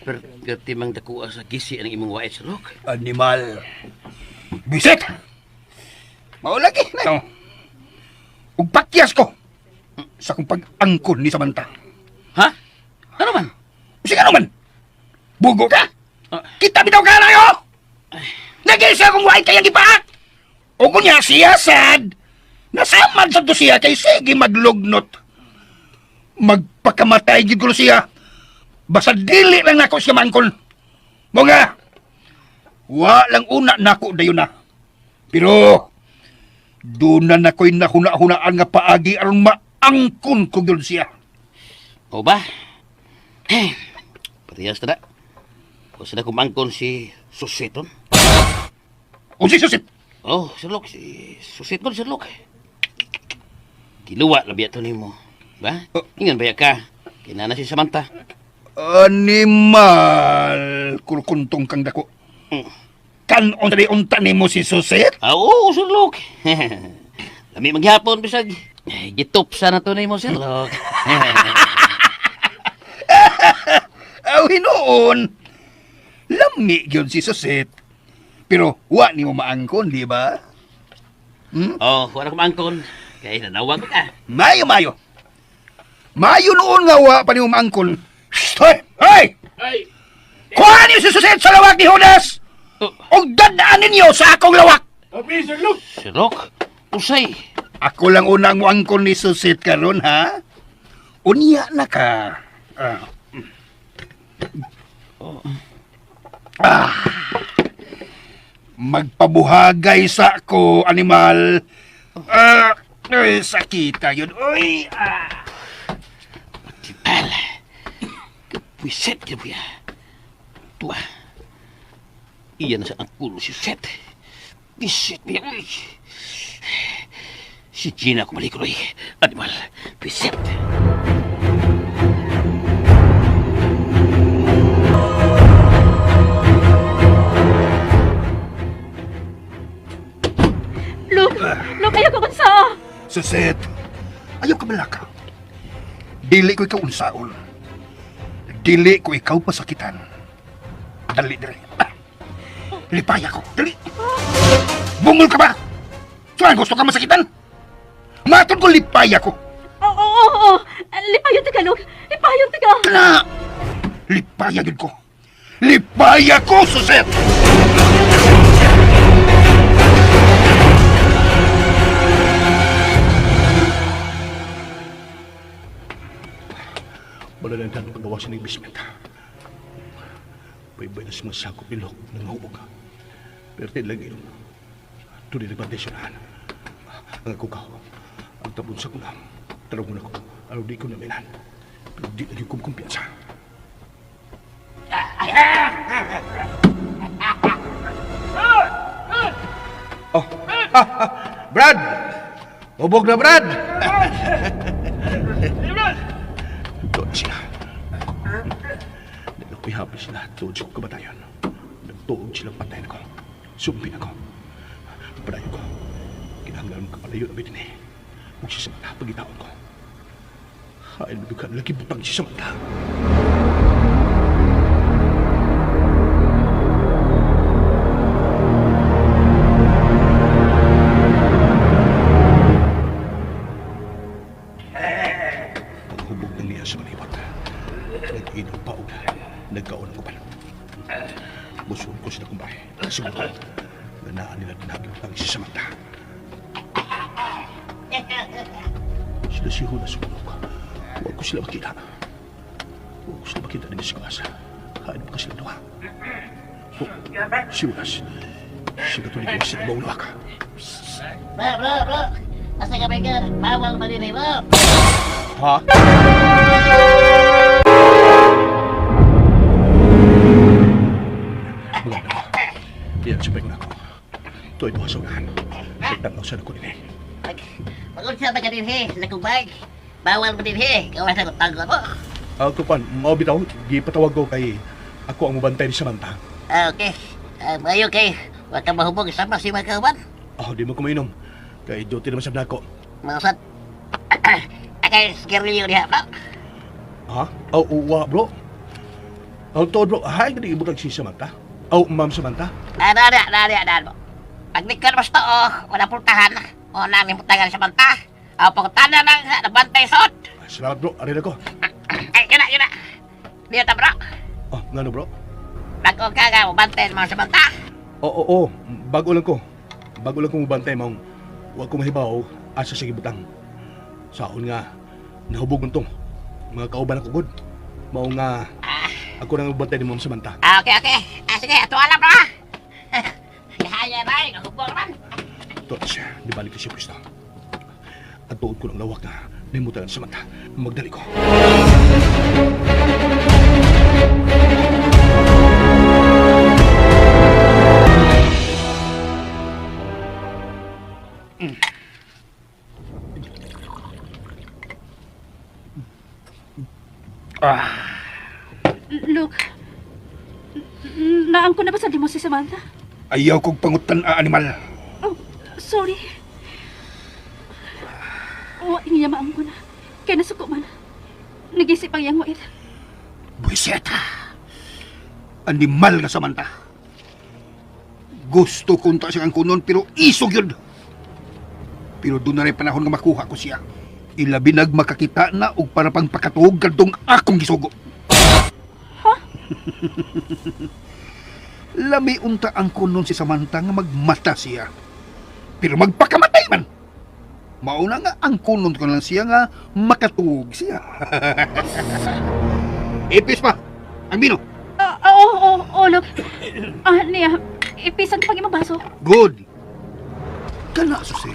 Pero gati mang dakuha sa gisi ang imong wait, Sir Locke. Animal. Bisit! Maulagi na. Ug pakyas ko sa akong pag-angkon ni Samantha. Ha? Ano man? Sige naman. Bugo ka? Ah. Kita bitaw ka na yo! Nag-isa akong wait kayang gipaak! O kunya siya sad! Nasamad sa to siya kay sige maglugnot. Magpakamatay gid ko siya. Basta dili lang nako siya maangkon. Mo nga, wa lang una nako dayon na. Pero, doon na nako'y nahuna-hunaan nga paagi aron maangkon ko gyud siya. O ba? Eh, parehas na na. Kung sila kumangkon si Suseton. O si Susit, Oh, Sir Locke, si Suseton, Sir Locke. Giluwa labi ato nimo. Ba? Oh. Ingan ba ka? Kinana si Samantha. Animal, kurukuntong kang dako. Kanon sa unta nimo si Susit? Ah, oo, Sir Locke. Lami maghapon bisag. Eh, Gitupsa na to nimo, Sir Locke. Aw hinuon. Lami gyud si Susit. Pero wa nimo maangkon, di ba? Oh, wala kumangkon. Kay nanawag ka. Mayo mayo. Mayo noon nga wa pa nimo maangkon. Shh, Hoy! Hoy! Ay! Kuha niyo si Susit sa lawak ni Judas! Oh. Og dadaan ninyo sa akong lawak! Abi, Sir Luke! Sir Locke, usay. Ako lang unang muangkon ni Susit karon ha? Unya na ka. Ah. Ah. Magpabuhagay sa ko, animal. Ah, ay, sakita yun. Uy, ah. Tipal. Kapwiset ka buya. Tuwa. Iyan na sa ang kulo si Seth. Pisit niya. Uy. Si Gina kumalikroy. Animal. Pisit. Luke! Luke, ayaw ko kunsa! Suset, ayaw ka malaka. Dili ko ikaw unsaon. Dili ko ikaw pasakitan. Dali, dali. Ah. Lipaya ko, dali. Bungol ka ba? Saan gusto ka masakitan? Matod ko lipaya ko. Oo, oo, oo! Lipayon ta ka, Luke! Lipayon ta ka! Kana! Lipaya gid ko. Lipaya ko, Suset! Wala na ang paggawa sa basement. Paybay na sa mga sakop ni Locke ng hubog. Pero lang inom. Tuloy nagpatensyonahan. Ang ako ka, ang tabon sa kunam. Tarong na ko, araw di ko na milan. Pero di lagi kong kumpiyansa. Oh, Brad! Hubog na, Brad! Doon sila. Nagkapihapi sila. Tuod sa kong kabatayon. Nagtuod silang patayin ako. Sumpin ako. Padayo ko. Kinahanglan kapalayo na bitin eh. Huwag siya sa mata pagitaon ko. Hain mo lagi butang siya sa mata. Paghubog na niya sa malibot. Nag-inom pa og nagkaon ang uban. Musuon ko sila kumbay. Siguro, ganaan nila tinagibutang si Samantha. Sila si Huna sumulog. Huwag ko sila makita. Huwag ko sila makita din sa kuwasa. Kain pa sila duha. Oh, si Ulas. Si Katoliko sila maulak. Bro, bro, bro. Asa ka ba Bawal ba din bro? Ha? Maganda ko. Diyan sa na ako. Ito ay duha sa unahan. Nagtanaw sa ko din eh. Pag-unsa ba ka din he? Sa kubag? Bawal ba din he? Kawa sa kutang ko. Ako pan, mao bitaw, gipatawag ko kay ako ang mubantay ni Samantha. Ah, okay. Ah, mayo kay. Wa ka mahubog sama si mga kauban. Oh, di mo kumainom. Kay duty naman sa nako. Mga sad. Akay, sigarilyo diha, bro. Ha? Oh, uwa, bro. Oh, tuod, bro. Hay, gani ibutang si Samantha. Oh, Ma'am Samantha. Ah, na, na, na, na, na, bro. Pag nikon mas to, oh, wala pultahan. O na, may pultahan sa banta. O, pagtana lang, nabantay suot. Salamat, bro. Arin ako. Ay, yun na, yun na. Diyo ta, bro. Oh, ngano, bro? Bago ka nga, mabantay mga sa banta. Oo, oo, oo. Bago lang ko. Bago lang ko mubantay, maong huwag ko mahibaw asa sa gibutang. Saon nga, nahubog man tong. Mga kauban ako, good. Mao nga, ako nang mubantay ni Ma'am Samantha. Ah, okay, okay. Ah, sige, ato alam, bro. Kaya na, kahubog man. Tots, di balik ko siya pwesto. At tuod ko ng lawak na limutan ang Samantha. Magdali ko. Luke, naangko na ba sa mo si Samantha? Ayaw kong pangutan, ah, animal. Oh, sorry. Wa niya maangko na. Kaya nasuko man. Nagisip ang iyang wait. Buiseta! Animal nga Samantha. Gusto kong ta siyang kunon pero isog yun. Pero doon na rin panahon nga makuha ko siya. Ilabi nag makakita na og para pang pakatuog kadtong akong gisugo. Ha? Lami unta ang kunon si Samantha nga magmata siya. Pero magpakamatay man. Mauna nga ang kunon ko lang siya nga makatuog siya. Ipis pa! Ang bino! Ah, Oo, oo, oo, look. Ah, niya, ipisan ko pag imong baso. Good. Kana, Susi.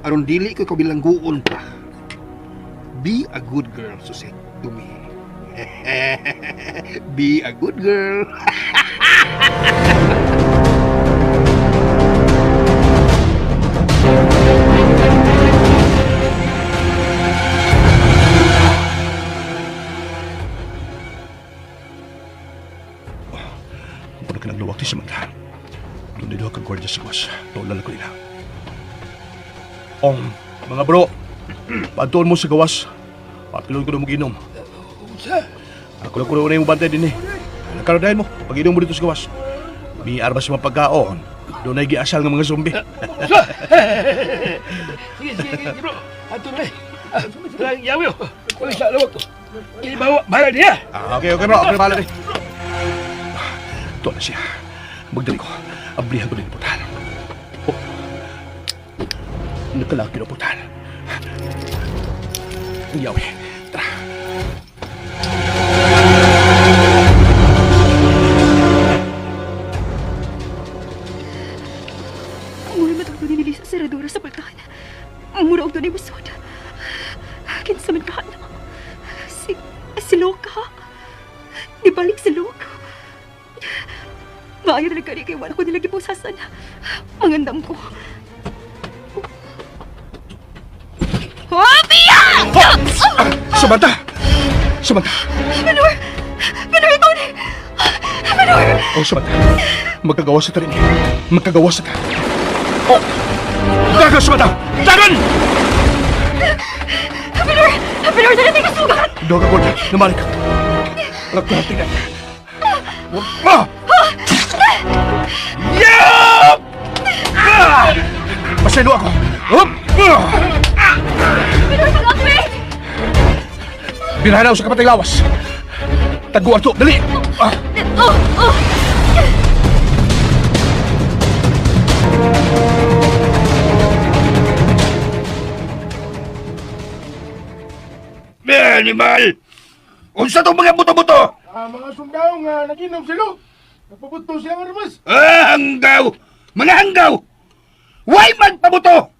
Aron dili ko kabilangguon pa. Be a good girl, Susi, to me. Be a good girl. Kung ka nagluwak ni Samantha. Doon din ka gwardiya sa kwas. Tulan ko nila. Ong, mga bro. Paantuon mo sa gawas. Papilon ko na mo ginom. Ako lang kuno mo bantay din eh. Nagkaroon mo, pag inom mo dito sa gawas. May arbas mga pagkaon. Doon ay giasal ng mga zombie. Sige, sige, sige, bro. Ato na eh. Lang yawi oh. Wala sa lawak ko. Kini bawa bahala niya. Ah, okay, okay bro. Okay, bahala ni. Ito na siya. Magdali ko. Ablihan ko din ang putan. Oh. Nakalaki na putan. Ang yawi. Tara. Mura matawag ni Lisa sa seradura sa pultahan. Mura og dunay musod. Kinsa man ka na. Si Luca. Nibalik si Luca. Maayo talaga ni kay wala ko nila gipusasan. Mangandam ko. Oh, Pia! Samantha! Samantha! Manor! Manor, ikaw ni! Manor! Oh, Samantha. Magkagawa sa tarin. Magkagawa sa ta. Oh! Dagan, Samantha! Dagan! Manor! Manor, dali tayo kasugat! Doga ko na. Namalik ka. Nagkahati na. Ah! Yup! Ah! Pasaylo ako. Up! Ah! Manor, pag-akwit! Binahanaw sa kapatay lawas. Taguan to. Dali! Ah! Oh! Oh! Animal! Unsa tong mga buto-buto? Ah, mga sundao nga naginom sila. Nagpabuto sila ng armas. Ah, hanggaw! Mga hanggaw! Why magpabuto?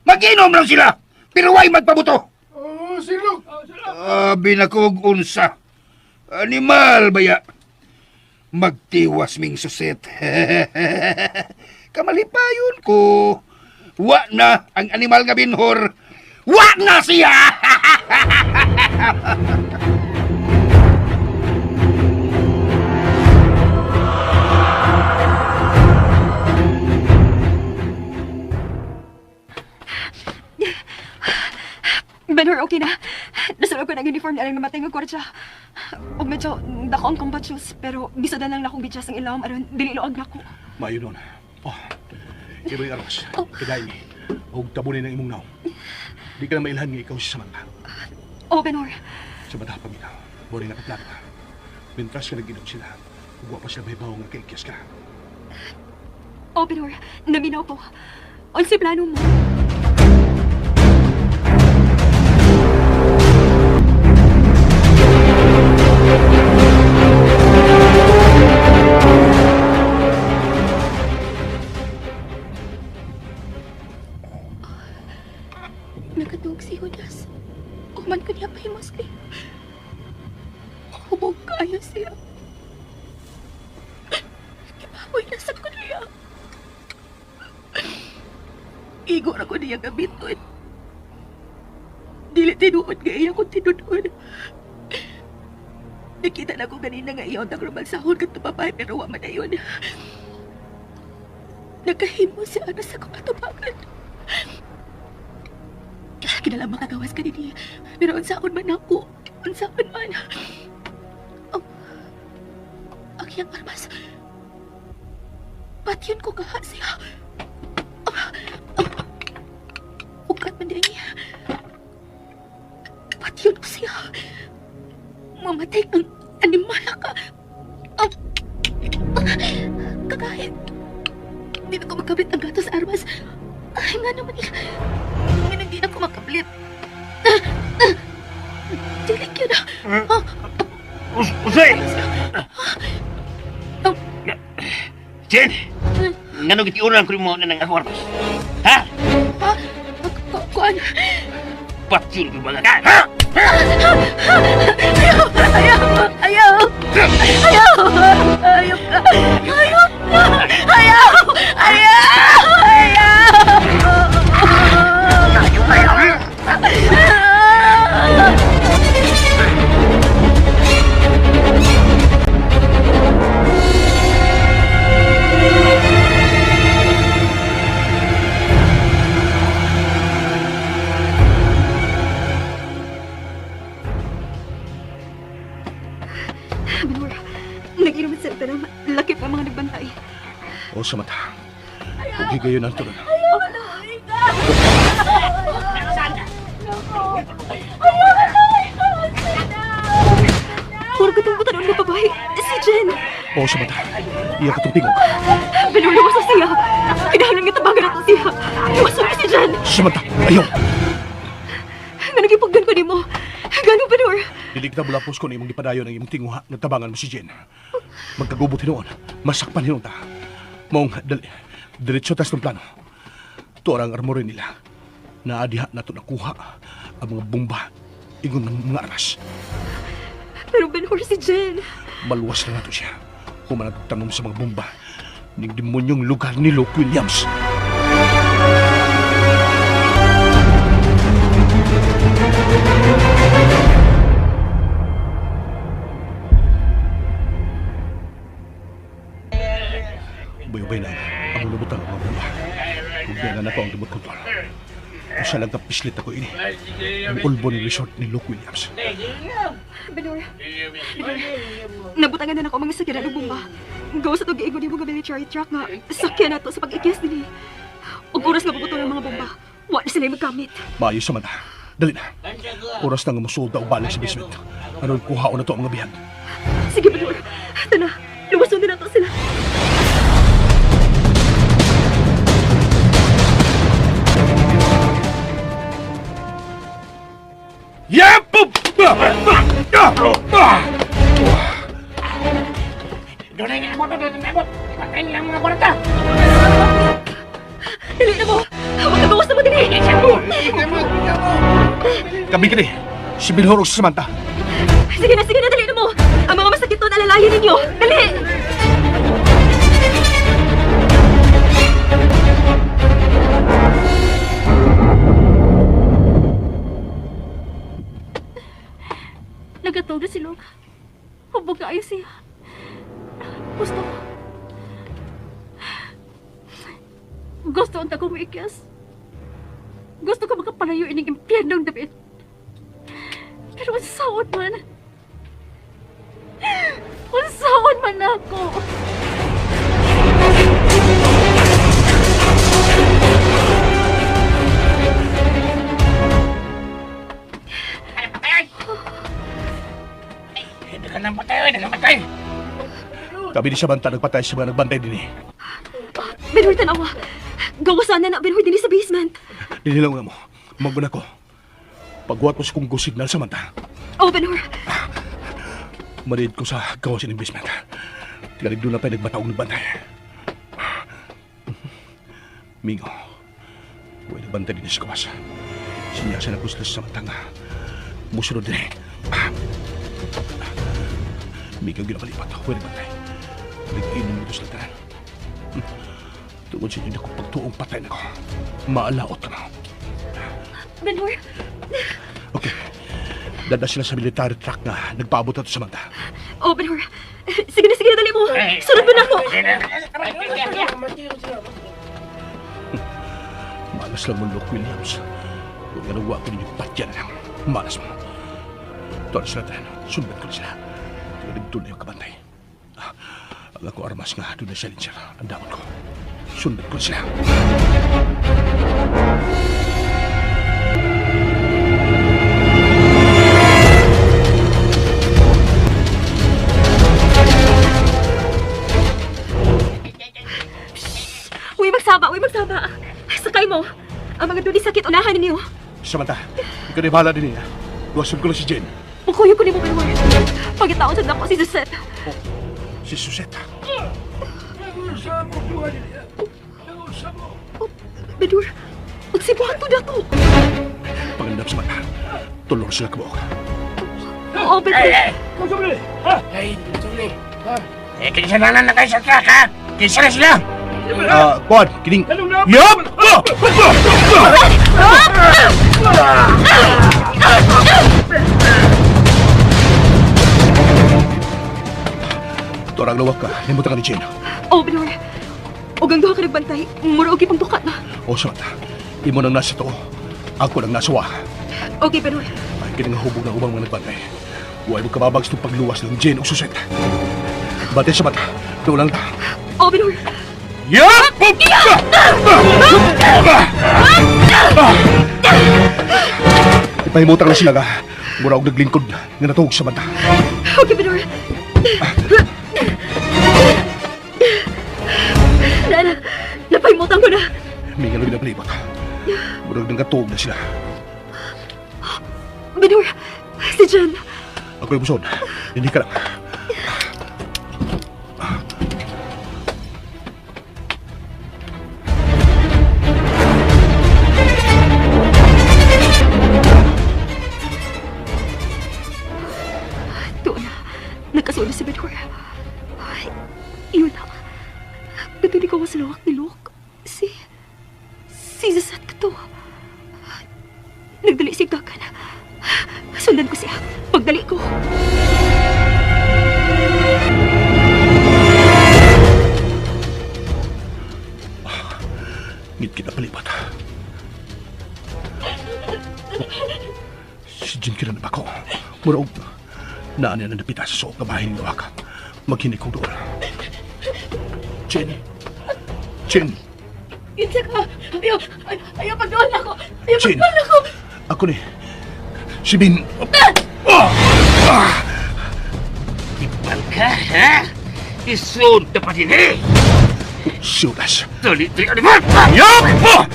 Mag-inom lang sila, pero why magpabuto? Oh, silok. Abi na kog unsa. Animal baya. Magtiwas ming susit. Kamalipayon ko. Wa na ang animal nga binhor. Wa na siya! Benhur, okay na. Nasulog ko ng uniform ni alang namatay nga kwartya. Ug medyo dako ang combat shoes, pero bisod na lang nakong bidyas ang ilawom aron dili luag nako. Maayo nun. Oh. Iba yung aros. Kagay ni. Huwag tabunin ang imong naong. Di ka na mailhan nga ikaw si Samantha. Oh, Benhur. Sa bata paminaw. Bori na kaplano ka. Mintras ka nag-inom sila. Ugwa pa sila may nga kaikyas ka. Oh, Benhur. Naminaw ko. Unsay plano mo? Nakatuog si Judas. Uman ko niya pa himusli. Hubog kayo siya. Kipaboy na sa niya. Igo ra ko niya gamiton. Dili tinuod nga iya kong tinuod. Nakita na ko ganina nga iyon ang rumagsahon kadto babae pero wa man ayon. Nakahimo si ano sa kong atubangan. Kinala makagawas ka dinhi. Pero unsaon man ako, unsaon man. Oh, ang iyang armas. Patyon ko kaha siya. Ukat man din niya. Patyon ko siya. Mamatay kang animal ka. Ah, ah, Kakahit. Hindi na ko makablit ang gatos armas. Ay, nga naman niya. Nga hindi na ko makablit. Ah, ah. Dili yun ah. Ah, Usay! Jen! Ngano gitiuran ko mo na ng ako armas? Ha? Ha? Kuan? Patyon ko mga ka! Ha? Ayaw! Ayaw! Ayaw! Ayaw! Ayaw ka! Ayaw ka! Ayaw! Ayaw! Ayaw! Ayaw! Benhur, nag-inom sa tanang laki pa mga nagbantay. O Samantha, ug higayon ang turon. Puro katong butanon nga babae, si Jen. O Samantha, iya katong tingog. Benhur, luwas na siya. Kinahanglan nga tabangan nato siya. Luwas na si Jen. Samantha, ayaw! Nga nagipagdan ko nimo. Gano, Benhur? Dili kita mulapos kung imong gipadayon ang imong tinguha nga tabangan mo si Jen. Magkagubot hinuon, masakpan hinuon ta. Maong dali, diretso tas ng plano. Tuara ang armory nila. Naadiha na to nakuha ang mga bomba ingon ng mga armas. Pero Benhur, si Jen. Maluwas na nato siya. Human ang tanom sa mga bomba ning demonyong lugar ni Luke Williams. Ubay-ubay na ang lubot ang mga bomba. Huwag na nako ang remote control. Usa lang kapislit ako ini. Ang ulbo ni resort ni Luke Williams. Benhur, Benhur, nabutangan na nako ang mga sakyanan og bomba. Gawa sa tug giingon nimo nga military truck nga sakyan nato sa pag-ikyas dinhi. Og oras nga bubuton ang mga bomba, wa na sila magkamit. Maayo sa mata. Dali na. Oras na nga musulda o balik sa basement. Aron kuhaon na to ang mga bihag. Sige, Benhur. Tana, luwason na nato sila. Yep! Doon na abot, doon na abot. Patay nilang mga kwarta. Dali na mo! Magkagawas na mo dinhi! Kami kini. Si Bilhor o si Samantha. Sige na, dali na mo! Ang mga masakit doon, alalayan ninyo! Dali! Nagatog na si Luke. Hubog na ayo siya. Gusto ko. Gusto ang tago ikyas. Gusto ko makapalayo ining impyernong damit. Pero ang saon man. Ang saon man ako. Ano patay? Ay, dagan ng patay, oy, dagan patay. Kami ni Samantha nagpatay sa mga nagbantay din eh. Benhur, tanawa! Gawasan na na, Benhur, dinhi sa basement! Dinilaw na mo. Maguna ko. Pagwat ko sa kong go signal, Samantha. Oh, Benhur! Mariid ko sa gawasin ng basement. Tigalig doon na pa nagbataong nagbantay. Mingo. Huwag nagbantay din sa gawas. Sinyasan ako sila sa Samantha nga. Musunod din eh. Mingo ginapalipat. Huwag nagbantay. Nag-inom nito sila tanan. Tungod sa inyo na kung pagtuong patay na ko. Maalaot ka na. Benhur! Okay. Dada sila sa military truck na nagpaabot na to Samantha. Oh, Benhur! Sige na, dali mo! Sunod mo na ako! Malas lang mo, Luke Williams. Kung ganawa ko ninyo, patya na lang. Malas mo. Tuwan sila tayo. Sundan ko na sila. Tigalig doon na yung kabantay. Ah, ang ako armas nga doon na silencer. Ang damot ko. Sundan ko na sila. Uy, magsaba! Uy, magsaba! Sakay mo! Ang mga duni sakit, unahan ninyo! Samantha, ikaw na bahala din niya. Luwasan ko lang si Jane. Mukuyo ko nimo, Benhur! Pagitaon sa nako si Suzette. Si Suzette. Benhur, magsibuhat to dato. Pangandam sa mata. Tulor sila kabuok. Oo, Benhur. Eh, kinsa na lang na kayo sa truck, ha? Kinsa na sila? Kuan, kining... Yup! Torang lawak ka, limutan ka ni Jane. Oo, Benhur. Og ang duha ka nagbantay, mura og ipangduka na. O sa mata, imo nang nasa to. Ako nang nasa wa. Okay, Benhur. Ay kinang hubog na ubang mga nagbantay. Huwag mo kababag sa pagluwas ng Jane o Suzette. Bate sa mata, doon lang ta. Oo, Benhur. Yup! Ipahimutang na sila ka. Mura og naglingkod nga natuog sa mata. Okay, Benhur. Nana, napahimutan ko na. May nga na palibot. Murag nang katuog na sila. Benhur, si Jen. Ako'y busod. Hindi ka lang. Doon na. Nagkasulo si Benhur. Ay, yun na. Natuloy ko sa lawak ni Luke. Si Zazat ka to. Nagdali si Gagan. Sundan ko siya. Pagdali ko. Ngit kita palipat. Si Jin kira na bako. Mura og naan niya na napita sa suot na bahay ni Lawak. Maghinig kong doon. Jin! Jin! Kinsa ka? Ayaw, ayaw pagduol ako. Ayaw Jin! pagduol ako. Ako ni... Si Bin... Ipal ka, ha? Isun ka pa din, eh! Siudas! Dali, dali, animal! Yup! Yup!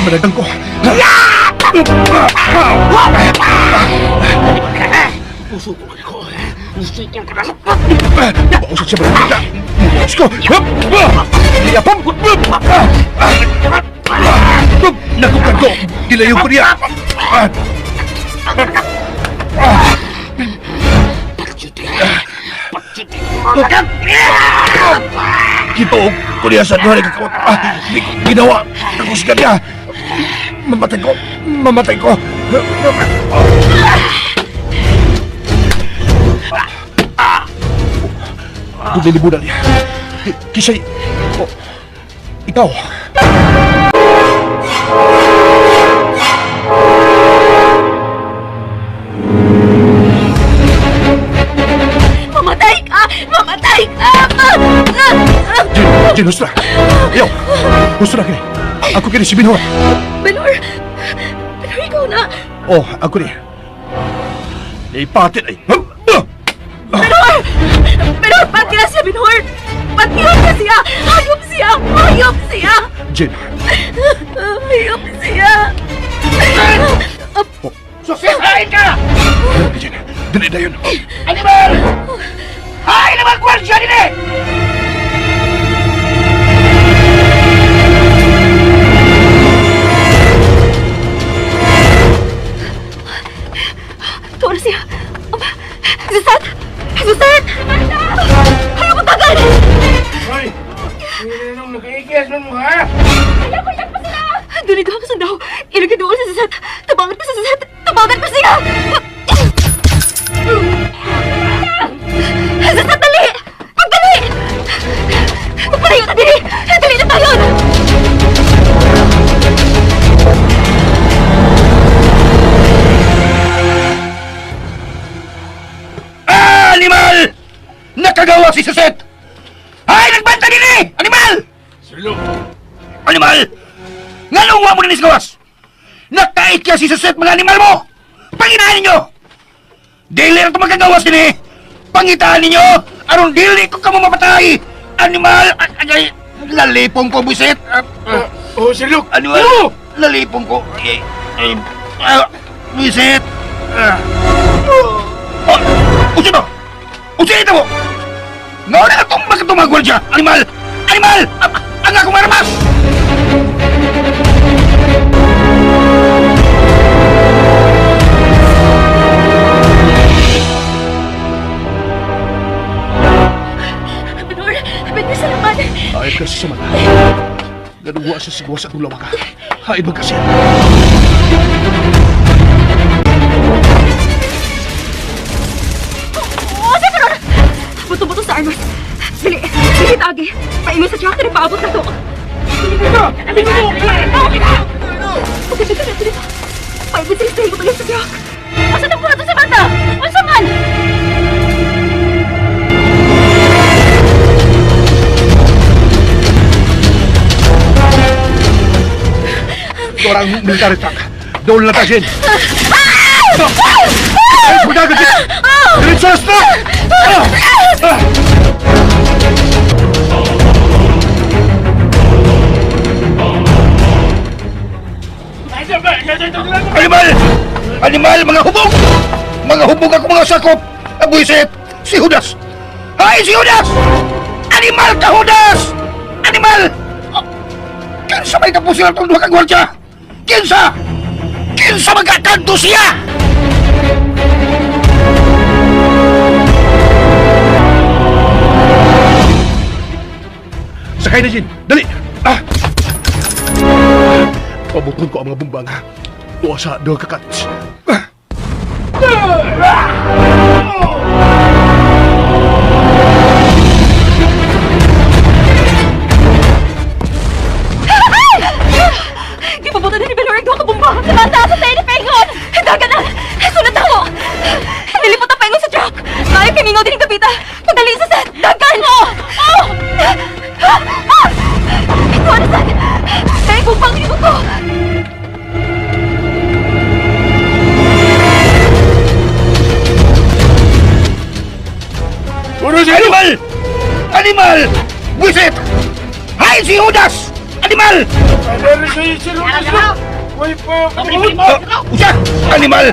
Managang ko. Usukol ka ko, ha? Usukol ka na. Pausad siya ba? Diyos ko! Nakukan ko! Gilayo ko niya! Gituog ko niya sa duha ni kakot. Di ko ginawa. Tapos ka niya. Mamatay ko. Mamatay ko. Dulilibunan niya. Kisay... Oh, ikaw. Mamatay ka! Mamatay ka! Jin, Jin, husto na. Ayaw. Husto na kini. Ako kini si Binhor. Benhur! Benhur, ikaw na! Oh, ako ni. Naipatin ay. Benhur! Benhur, patiya siya, Benhur! Patiya ka siya! Hayop siya! Hayop siya! Jin. Hayop siya! Susit, hain ka! Jin, dali na yun. Animal! Hain naman gwardiya din eh! Tuwa na siya! Suzette! Suzette! Ayaw mo tagal! Hoy! Nung nag-iigiyas mo ha? Doon ito ang sandaw. Ilagay doon si Suzette. Tabangan ko si Suzette. Tabangan ko siya! Suzette, dali! Pagdali! Magpalayo na dali! Dali na tayo! Animal! Nakagawa si Suzette! Ay, nagbanta din eh! Animal! Sir Luke, Animal! Nganong wa mo din gawas? Nakait kaya si Suzette mga animal mo! Panginaan ninyo! Dili na ito magagawas din eh! Pangitaan ninyo Aron dili ko kamo mapatay! Animal! Ay, lalipong ko, buset! Oh, Sir Luke! Animal! Oh! Lalipong ko! Ay, ay, buset! Oh! Usa to! Usa ito mo! Nga na itong magtumagwal siya! Animal! Animal! Ang akong armas! Benhur! Benhur, salamat! Ay, kasi sa mata. Ganugwa sa sigwa sa atong lawaka. Hain ba kasi? Oh, sa karon! Buto-buto sa armas. Dili, dili taagi. Paingon sa truck, paabot na to. Okay, dili, dili. Paingon sa istorya ko sa truck. Asa na po ito sa bata? Unsa man? Orang military truck. Doon na tayo, Jane. Ay, pagdagat, Jane! Diretso sa truck! Animal! Animal, mga hubog! Mga hubog ako mga sakop! Abuisit! Si Judas! Ay, si Judas! Animal ka, Judas! Animal! Oh, kinsa may kapusilan itong duha ka gwardya? Kinsa? Kinsa magkakanto siya? Sakay na, Jane! Dali! Ah! Pabuton ko ang mga bumbang, ha? Tuwa sa duha ka cuts. Ah! Gipabutan na ni Benhur ang duha ka bomba. Samantha, sa tayo ni Paingon! Dagan na! Sunod na ako! Nilipot na Paingon sa truck! Maayo kimingaw din ang kapita! Pagdali sa set! Dagan! Oh! Oh! Ah! Ito na set! Tayo bumbang nilipot ko! Animal! Animal! Buisit! Hay, si Judas! Animal! Usa! Animal!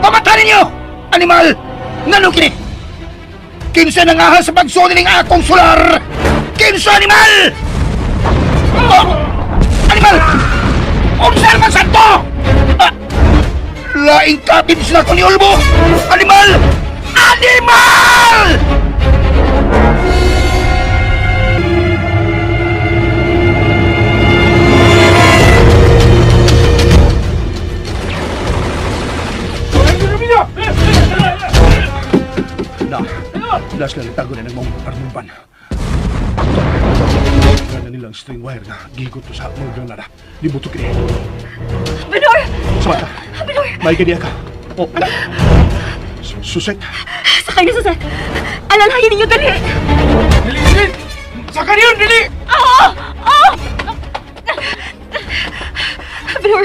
Pamatanin ninyo! Animal! Ngano kini? Kinsa nang ahas sa pagsuod ning akong solar? Kinsa animal? Oh! Animal! Unsa naman santo? Ah! Laing kapit sila ko ni Ulbo! Animal! Animal! Na, last na nagtago na ng mga armumban. Nga na nilang string wire na gigot to sa mga granada. Di buto kini. Benhur! Samantha, Benhur! may kaniya ka. Oh, Suset. Sakay na sa set! Alalahayin ninyo, dali! Dali, dali! Sakay yun, dali! Oo! Oo! Benhur,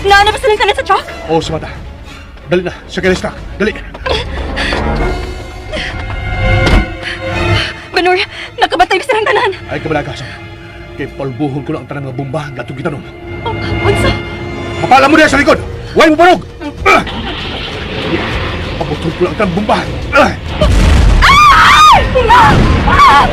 naano ba silang tanan sa truck? Oh, Samantha. Dali na, sakay na sa truck. Dali. Benhur, nakabatay ba silang tanan? Ay, kabalaga, Sam. Kay palbuhon ko lang ang tanang mga bomba ngatong gitanom. Oh, unsa? Mapala mo niya sa likod! Huwag mo barog! Ah! Pabutol ko lang ang tanang bomba. Ah! Ah!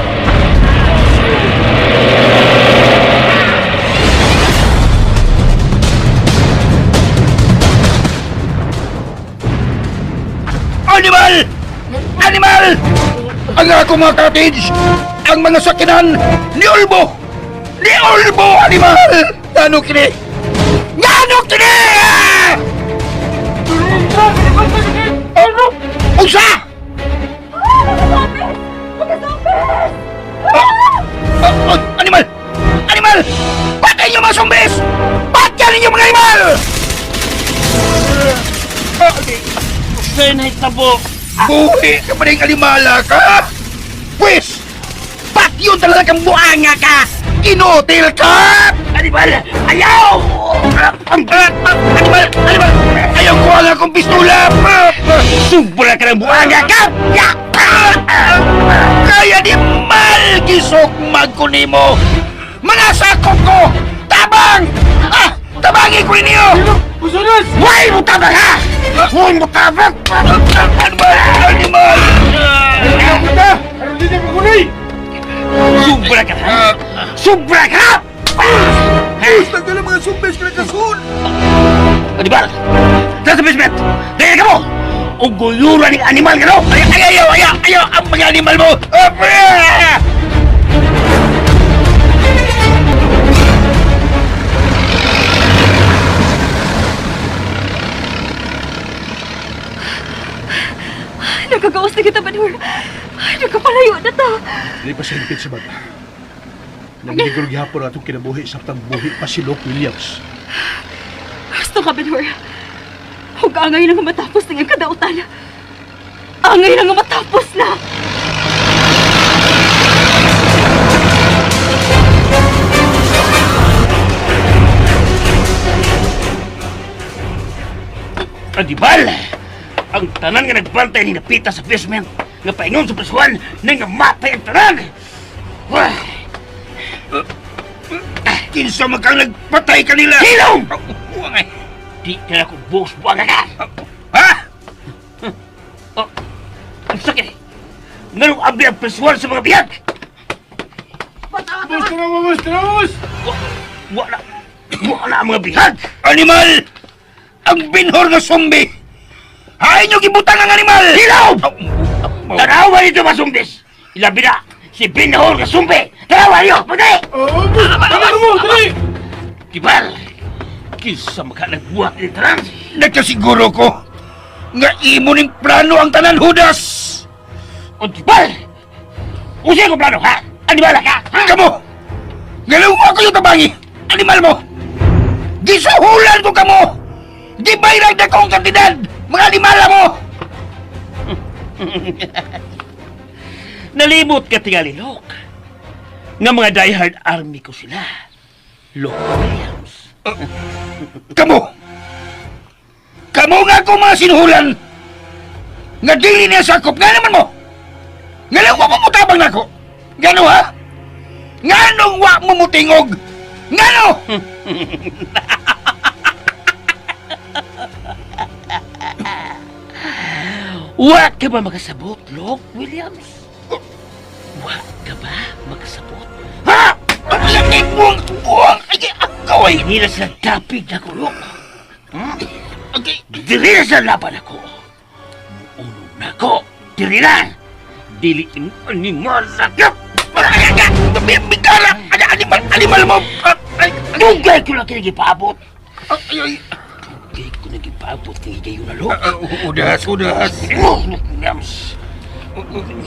Animal! Animal! Ang akong mga cottage, ang mga sakinan, ni Ulbo! Ni Ulbo, animal! Ngano kini? Ngano kini? Unsa? Animal! Animal! Patay niyo mga zombies! Patay ninyo mga animal! Sir, nahitabo. Buhi ka pa rin alimala ka! Pwes! Patyon talaga kang buanga ka! Inutil ka! Animal! Ayaw! Animal! Animal! Ayaw! Ikuha nga akong pistola! Sobra ka ng buanga ka! Kaya di mal gisukmag ko nimo! Mga sakop ko! Tabang! Ah! Tabangi ko ninyo! Busunas! Why mo tabang ha? Why mo tabang? Animal! Animal! Kita! Aron di na magunay! Sobra ka ha? Sobra ka! Basta ka lang mga sumbes ka nakasun! Di ba? Tara sa basement! Dahil ka mo! O guyura ng animal ka no? Ay, ay, ayaw, ayaw, ayaw! Ang mga animal mo! Ah! Nagkagawas na kita, Benhur. Nagkapalayo na ta. Di pa sa hingpit sa bata. Nanginiguro gihapon atong kinabuhi sa buhi pa si Luke Williams. Gusto ka, Benhur. Huwag angay na nga matapos ng iyong kadautan. Angay na nga matapos na! Adibal! Ang tanan nga nagbantay ni Napita sa basement nga paingon sa prisuan nang namatay ang tanan! Wah! Kinsa man kang nagpatay kanila? Hilom! Buwang ay! Di ka na kong buhos buwanga ka! Ha? Oh, ang sakit! Nganong abli ang prisuan sa mga biyag? Boss, tara mo, boss! Tara mo, boss! Wala! Wala ang mga bihag! Animal! Ang binhor nga zombie! Hain nyo gibutang ang animal! Hilom! Oh, Tanawa nito mga zumbis! Ilabi na si Binhor nga zumbi! Tanawa niyo! Pagdali! Oo, boss! Tara mo, dali! Dibal! Kinsa maka nagbuhat ni tanan? Nagkasiguro ko nga imo ning plano ang tanan Judas! O Dibal! Usa ko plano, ha? Animal ka? Ha? Kamo! Galaw ako yung tabangi! Animal mo! Gisuhulan ko kamo! Gibayrag na kong kantidad! Mga animala mo! Nalimot ka tingali, Lok. Nga mga diehard army ko sila. Lok Williams. Kamo! Kamo nga ako mga sinuhulan! Nga dili niya sakop, nga naman mo! Nga lang wa mo mutabang nako! Ngano ha? Nganong wa mo mutingog? Ngano? Wa ka ba makasabot, Lok Williams? Wa ka ba makasabot? Ha? Ang buwang buwang! Ay, ako ay! Hindi na sila dapig na ko, Lok. Okay. Dili na sila laban ako. Muunong na ako. Dili na! Dili animal sa ka! Bigala! Animal, animal mo! Ay, Dugay ko lang kinigipaabot. ay, ay. Dugay ko nagipaabot kay gayon na, Lok. Udas, udas. Oh, Lok Williams.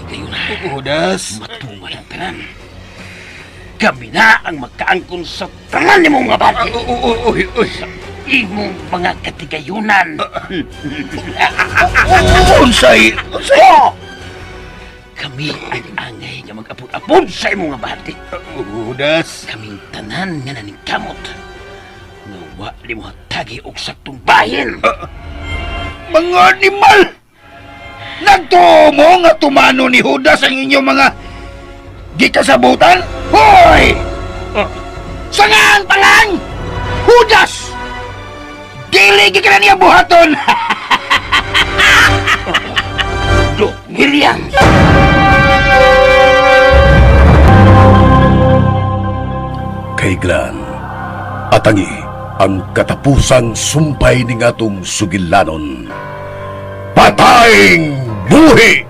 Gayon na. Udas. Matungan ang tanan. Kami na ang magkaangkon sa tanan ni mong mga bati. Uy, uy. Imong mga katigayunan. Unsay, unsay. Oh! Kami ang angay nga mag-apod-apod sa imong mga bati. Udas. Kaming tanan nga naningkamot. Nga wa ni mo hatagi og saktong bahin. Mga animal! Nagtuo mo nga tumano ni Judas ang inyong mga gikasabutan? Hoy! Sangaan pa lang! Judas! Dili gid ka na niya buhaton! Doc Williams! Kay Glan, atangi ang katapusang sumpay ni ngatong sugilanon. Patayng buhi!